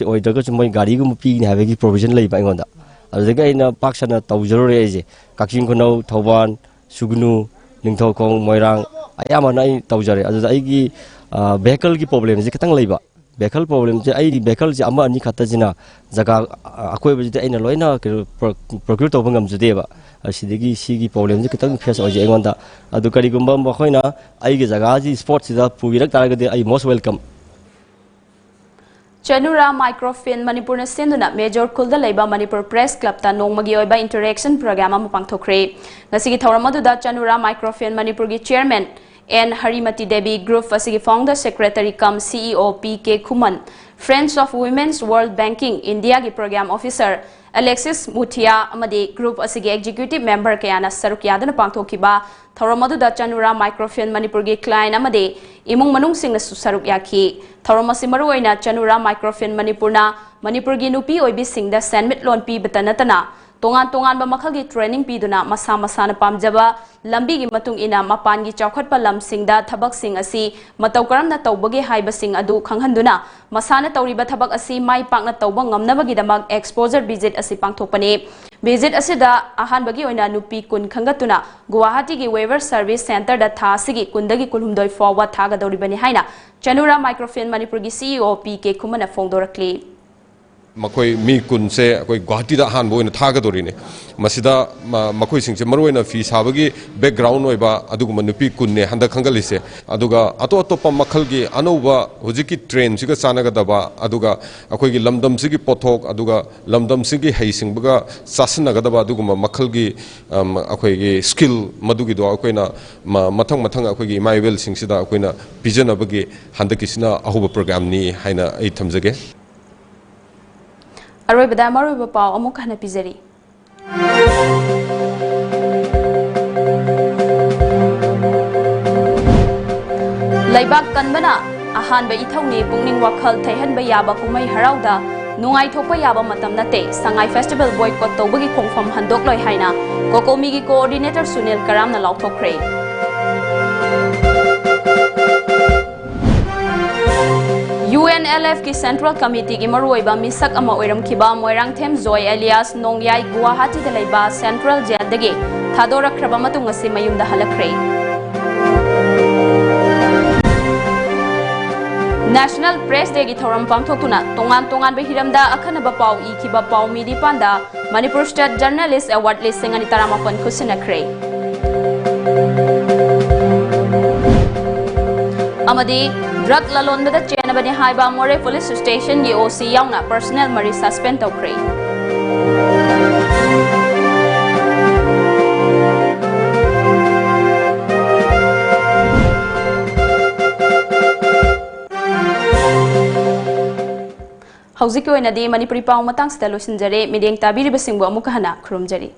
ꯑꯣꯏꯗ꯭ꯔꯒꯁꯨ ꯃꯣꯏ ꯒꯥꯔꯤꯒꯨꯝꯕ ꯄꯤꯒꯅꯤ ꯍꯥꯏꯕꯒꯤ ꯄ꯭ꯔꯣꯕꯤꯖꯟ ꯂꯩꯕ ꯑꯩꯉꯣꯟꯗ꯫ ꯑꯗꯨꯗꯒꯤ ꯑꯩꯅ ꯄꯥꯛ ꯁꯟꯅ ꯇꯧꯖꯔꯨꯔꯦ ꯑꯩꯁꯦ꯫ ꯀꯛꯆꯤꯡ ꯈꯨꯅꯧ, ꯊꯧꯕꯥꯜ, ꯁꯨꯒꯅꯨ, ꯅꯤꯡꯊꯧꯈꯣꯡ, ꯃꯣꯏꯔꯥꯡ ꯑꯌꯥꯝꯕꯅ ꯑꯩ ꯇꯧꯖꯔꯦ꯫ ꯑꯗꯨꯗ ꯑꯩꯒꯤ, ꯑ, ꯚꯦꯍꯤꯀꯜꯒꯤ ꯄ꯭ꯔꯣꯕ꯭ꯂꯦꯝꯁꯦ ꯈꯤꯇꯪ ꯂꯩꯕ꯫ ꯚꯦꯍꯤꯀꯜ ꯄ꯭ꯔꯣꯕ꯭ꯂꯦꯝꯁꯦ ꯑꯩꯗꯤ ꯚꯦꯍꯤꯀꯜꯁꯦ ꯑꯃ ꯑꯅꯤ ꯈꯛꯇꯁꯤꯅ ꯖꯒꯥ, ꯑ, ꯑꯀꯣꯏꯕꯁꯤꯗ ꯑꯩꯅ ꯂꯣꯏꯅ ꯀꯩꯅꯣ ꯄ꯭ꯔꯣ-, ꯄ꯭ꯔꯣꯀ꯭ꯌꯨꯔ ꯇꯧꯕ ꯉꯝꯖꯗꯦꯕ꯫ ꯑꯁꯤꯗꯒꯤ ꯁꯤꯒꯤ ꯄ꯭ꯔꯣꯕ꯭ꯂꯦꯝꯁꯦ ꯈꯤꯇꯪ ꯐꯦꯁ ꯑꯣꯏꯖꯩ ꯑꯩꯉꯣꯟꯗ꯫ ꯑꯗꯨ ꯀꯔꯤꯒꯨꯝꯕ ꯃꯈꯣꯏꯅ ꯑꯩꯒꯤ ꯖꯒꯥꯁꯤ ꯁ꯭ꯄꯣꯠꯁꯤꯗ ꯄꯨꯕꯤꯔꯛ ꯇꯥꯔꯒꯗꯤ ꯑꯩ ꯃꯣꯁ ꯋꯦꯜꯀꯝ꯫ ꯆꯅꯨꯔꯥ ꯃꯥꯏꯀ꯭ꯔꯣꯐꯤꯟ ꯃꯅꯤꯄꯨꯔꯅ ꯁꯤꯟꯗꯨꯅ ꯃꯦꯖꯣꯔ ꯈꯨꯜꯗ ꯂꯩꯕ ꯃꯅꯤꯄꯨꯔ ꯄ꯭ꯔꯦꯁ ꯀ꯭ꯂꯕꯇ ꯅꯣꯡꯃꯒꯤ ꯑꯣꯏꯕ ꯏꯟꯇꯔꯦꯛꯁꯟ ꯄ꯭ꯔꯣꯒ꯭ꯔꯥꯝ ꯑꯃ ꯄꯥꯡꯊꯣꯛꯈ꯭ꯔꯦ꯫ ꯉꯁꯤꯒꯤ ꯊꯧꯔꯝ ꯑꯗꯨꯗ ꯆꯅꯨꯔꯥ ꯃꯥꯏꯀ꯭ꯔꯣꯐꯤꯟ ꯃꯅꯤꯄꯨꯔꯒꯤ ꯆꯤꯌꯔꯃꯦꯟ ꯑꯦꯟ ꯍꯔꯤꯃꯇꯤ ꯗꯦꯕꯤ, ꯒ꯭ꯔꯨꯞ ꯑꯁꯤꯒꯤ ꯐꯥꯎꯟꯗꯔ ꯁꯦꯀ꯭ꯔꯦꯇꯔꯤ ꯀꯝ ꯁꯤ ꯏ ꯑꯣ P K Khuman, Friends of Women's World Banking ꯏꯟꯗꯤꯌꯥꯒꯤ ꯄ꯭ꯔꯣꯒ꯭ꯔꯥꯝ ꯑꯣꯐꯤꯁꯔ ꯑꯦꯂꯦꯛꯁꯤꯁ ꯃꯨꯊꯤꯌꯥ ꯑꯃꯗꯤ ꯒ꯭ꯔꯨꯞ ꯑꯁꯤꯒꯤ ꯑꯦꯛꯖꯤꯀ꯭ꯌꯨꯇꯤꯚ ꯃꯦꯝꯕꯔ ꯀꯌꯥꯅ ꯁꯔꯨꯛ ꯌꯥꯗꯨꯅ ꯄꯥꯡꯊꯣꯛꯈꯤꯕ ꯊꯧꯔꯝ ꯑꯗꯨꯗ ꯆꯅꯨꯔꯥ ꯃꯥꯏꯀ꯭ꯔꯣꯐꯤꯟ ꯃꯅꯤꯄꯨꯔꯒꯤ ꯀ꯭ꯂꯥꯏꯟ ꯑꯃꯗꯤ ꯏꯃꯨꯡ ꯃꯅꯨꯡꯁꯤꯡꯅꯁꯨ ꯁꯔꯨꯛ ꯌꯥꯈꯤ꯫ ꯊꯧꯔꯝ ꯑꯁꯤ ꯃꯔꯨꯑꯣꯏꯅ ꯆꯅꯨꯔꯥ ꯃꯥꯏꯀ꯭ꯔꯣꯐꯤꯟ ꯃꯅꯤꯄꯨꯔꯅ ꯃꯅꯤꯄꯨꯔꯒꯤ ꯅꯨꯄꯤ ꯑꯣꯏꯕꯤꯁꯤꯡꯗ ꯁꯦꯟꯃꯤꯠꯂꯣꯟ ꯄꯤꯕꯇ ꯅꯠꯇꯅ ꯇꯣꯉꯥꯟ ꯇꯣꯉꯥꯟꯕ ꯃꯈꯜꯒꯤ training ꯄꯤꯗꯨꯅ ꯃꯁꯥ ꯃꯁꯥꯅ ꯄꯥꯝꯖꯕ ꯂꯝꯕꯤꯒꯤ ꯃꯇꯨꯡ ꯏꯟꯅ ꯃꯄꯥꯟꯒꯤ ꯆꯥꯎꯈꯠꯄ ꯂꯝꯁꯤꯡꯗ ꯊꯕꯛꯁꯤꯡ ꯑꯁꯤ ꯃꯇꯧ ꯀꯔꯝꯅ ꯇꯧꯕꯒꯦ ꯍꯥꯏꯕꯁꯤꯡ ꯑꯗꯨ ꯈꯪꯍꯟꯗꯨꯅ ꯃꯁꯥꯅ ꯇꯧꯔꯤꯕ ꯊꯕꯛ ꯑꯁꯤ ꯃꯥꯏ ꯄꯥꯛꯅ ꯇꯧꯕ ꯉꯝꯅꯕꯒꯤꯗꯃꯛ exposure visit ꯑꯁꯤ ꯄꯥꯡꯊꯣꯛꯄꯅꯤ꯫ Visit ꯑꯁꯤꯗ ꯑꯍꯥꯟꯕꯒꯤ ꯑꯣꯏꯅ ꯅꯨꯄꯤ ꯀꯨꯟ ꯈꯟꯒꯠꯇꯨꯅ ꯒꯨꯋꯥꯍꯥꯇꯤꯒꯤ Weaver Service Centreꯗ ꯊꯥ ꯑꯁꯤꯒꯤ ꯀꯨꯟꯗꯒꯤ ꯀꯨꯟꯍꯨꯝꯗꯣꯏ ꯐꯥꯎꯕ ꯊꯥꯒꯗꯧꯔꯤꯕꯅꯤ ꯍꯥꯏꯅ Chanura Microfilm Manipurꯒꯤ CEO P K ꯈꯨꯃꯟꯅ ꯐꯣꯡꯗꯣꯔꯛꯂꯤ꯫ ꯃꯈꯣꯏ ꯃꯤ ꯀꯨꯟꯁꯦ ꯑꯩꯈꯣꯏ ꯒꯨꯋꯥꯍꯥꯇꯤꯗ ꯑꯍꯥꯟꯕ ꯑꯣꯏꯅ ꯊꯥꯒꯗꯧꯔꯤꯅꯦ꯫ ꯃꯁꯤꯗ ꯃ-, ꯃꯈꯣꯏꯁꯤꯡꯁꯦ ꯃꯔꯨꯑꯣꯏꯅ ꯐꯤ ꯁꯥꯕꯒꯤ background ꯑꯣꯏꯕ ꯑꯗꯨꯒꯨꯝꯕ ꯅꯨꯄꯤ ꯀꯨꯟꯅꯦ ꯍꯟꯗꯛ ꯈꯟꯒꯠꯂꯤꯁꯦ꯫ ꯑꯗꯨꯒ ꯑꯇꯣꯞ ꯑꯇꯣꯞꯄ ꯃꯈꯜꯒꯤ ꯑꯅꯧꯕ ꯍꯧꯖꯤꯛꯀꯤ trendꯁꯤꯒ ꯆꯥꯟꯅꯒꯗꯕ, ꯑꯗꯨꯒ ꯑꯩꯈꯣꯏꯒꯤ ꯂꯝꯗꯝꯁꯤꯒꯤ ꯄꯣꯠꯊꯣꯛ, ꯑꯗꯨꯒ ꯂꯝꯗꯝꯁꯤꯒꯤ ꯍꯩꯁꯤꯡꯕꯒ ꯆꯥꯁꯤꯟꯅꯒꯗꯕ ꯑꯗꯨꯒꯨꯝꯕ ꯃꯈꯜꯒꯤ, ꯑꯝ, ꯑꯩꯈꯣꯏꯒꯤ skill ꯃꯗꯨꯒꯤꯗꯣ ꯑꯩꯈꯣꯏꯅ ꯃ-, ꯃꯊꯪ ꯃꯊꯪ ꯑꯩꯈꯣꯏꯒꯤ ꯏꯃꯥ ꯏꯕꯦꯜꯁꯤꯡꯁꯤꯗ ꯑꯩꯈꯣꯏꯅ ꯄꯤꯖꯅꯕꯒꯤ ꯍꯟꯗꯛꯀꯤꯁꯤꯅ ꯑꯍꯧꯕ programꯅꯤ ꯍꯥꯏꯅ ꯑꯩ ꯊꯝꯖꯒꯦ꯫ ꯑꯔꯣꯏꯕꯗ ꯃꯔꯨꯑꯣꯏꯕ ꯄꯥꯎ ꯑꯃꯨꯛ ꯍꯟꯅ ꯄꯤꯖꯔꯤ꯫ ꯂꯩꯕꯥꯛ ꯀꯟꯕꯅ ꯑꯍꯥꯟꯕ ꯏꯊꯧꯅꯤ꯫ ꯄꯨꯛꯅꯤꯡ ꯋꯥꯈꯜ ꯊꯩꯍꯟꯕ ꯌꯥꯕ ꯀꯨꯝꯍꯩ ꯍꯔꯥꯎꯗ ꯅꯨꯡꯉꯥꯏꯊꯣꯛꯄ ꯌꯥꯕ ꯃꯇꯝ ꯅꯠꯇꯦ꯫ ꯁꯉꯥꯏ festival boycott ꯇꯧꯕꯒꯤ ꯈꯣꯡꯐꯝ ꯍꯟꯗꯣꯛꯂꯣꯏ ꯍꯥꯏꯅ COCOMIꯒꯤ coordinator ꯁꯨꯅꯤꯜ ꯀꯔꯥꯝꯅ ꯂꯥꯎꯊꯣꯛꯈ꯭ꯔꯦ꯫ UNLFꯀꯤ Central Committeeꯒꯤ ꯃꯔꯨꯑꯣꯏꯕ ꯃꯤꯁꯛ ꯑꯃ ꯑꯣꯏꯔꯝꯈꯤꯕ ꯃꯣꯏꯔꯥꯡꯊꯦꯝ ꯖꯣꯏ alias ꯅꯣꯡꯌꯥꯏ ꯒꯨꯋꯥꯍꯥꯇꯤꯗ ꯂꯩꯕ Central Jailꯗꯒꯤ ꯊꯥꯗꯣꯔꯛꯈ꯭ꯔꯕ ꯃꯇꯨꯡ ꯉꯁꯤ ꯃꯌꯨꯝꯗ ꯍꯜꯂꯛꯈ꯭ꯔꯦ꯫ National Press Dayꯒꯤ ꯊꯧꯔꯝ ꯄꯥꯡꯊꯣꯛꯇꯨꯅ ꯇꯣꯉꯥꯟ ꯇꯣꯉꯥꯟꯕ ꯍꯤꯔꯝꯗ ꯑꯈꯟꯅꯕ ꯄꯥꯎ ꯏꯈꯤꯕ ꯄꯥꯎꯃꯤ ꯅꯤꯄꯥꯟꯗ Manipur State Journalist Award ꯂꯤꯁꯤꯡ ꯑꯅꯤ ꯇꯔꯥꯃꯥꯄꯟ ꯈꯨꯠꯁꯤꯟꯅꯈ꯭ꯔꯦ꯫ ꯑꯃꯗꯤ drug ꯂꯂꯣꯟꯕꯗ ꯆꯦꯟꯅꯕꯅꯤ ꯍꯥꯏꯕ ꯃꯣꯔꯦ police stationꯒꯤ OC ꯌꯥꯎꯅ personnel ꯃꯔꯤ suspend ꯇꯧꯈ꯭ꯔꯦ꯫ ꯍꯧꯖꯤꯛꯀꯤ ꯑꯣꯏꯅꯗꯤ ꯃꯅꯤꯄꯨꯔꯤ ꯄꯥꯎ ꯃꯇꯥꯡꯁꯤꯗ ꯂꯣꯏꯁꯤꯟꯖꯔꯦ꯫ ꯃꯤꯠꯌꯦꯡ ꯇꯥꯕꯤꯔꯤꯕꯁꯤꯡꯕꯨ ꯑꯃꯨꯛꯀ ꯍꯟꯅ ꯈꯨꯔꯨꯝꯖꯔꯤ꯫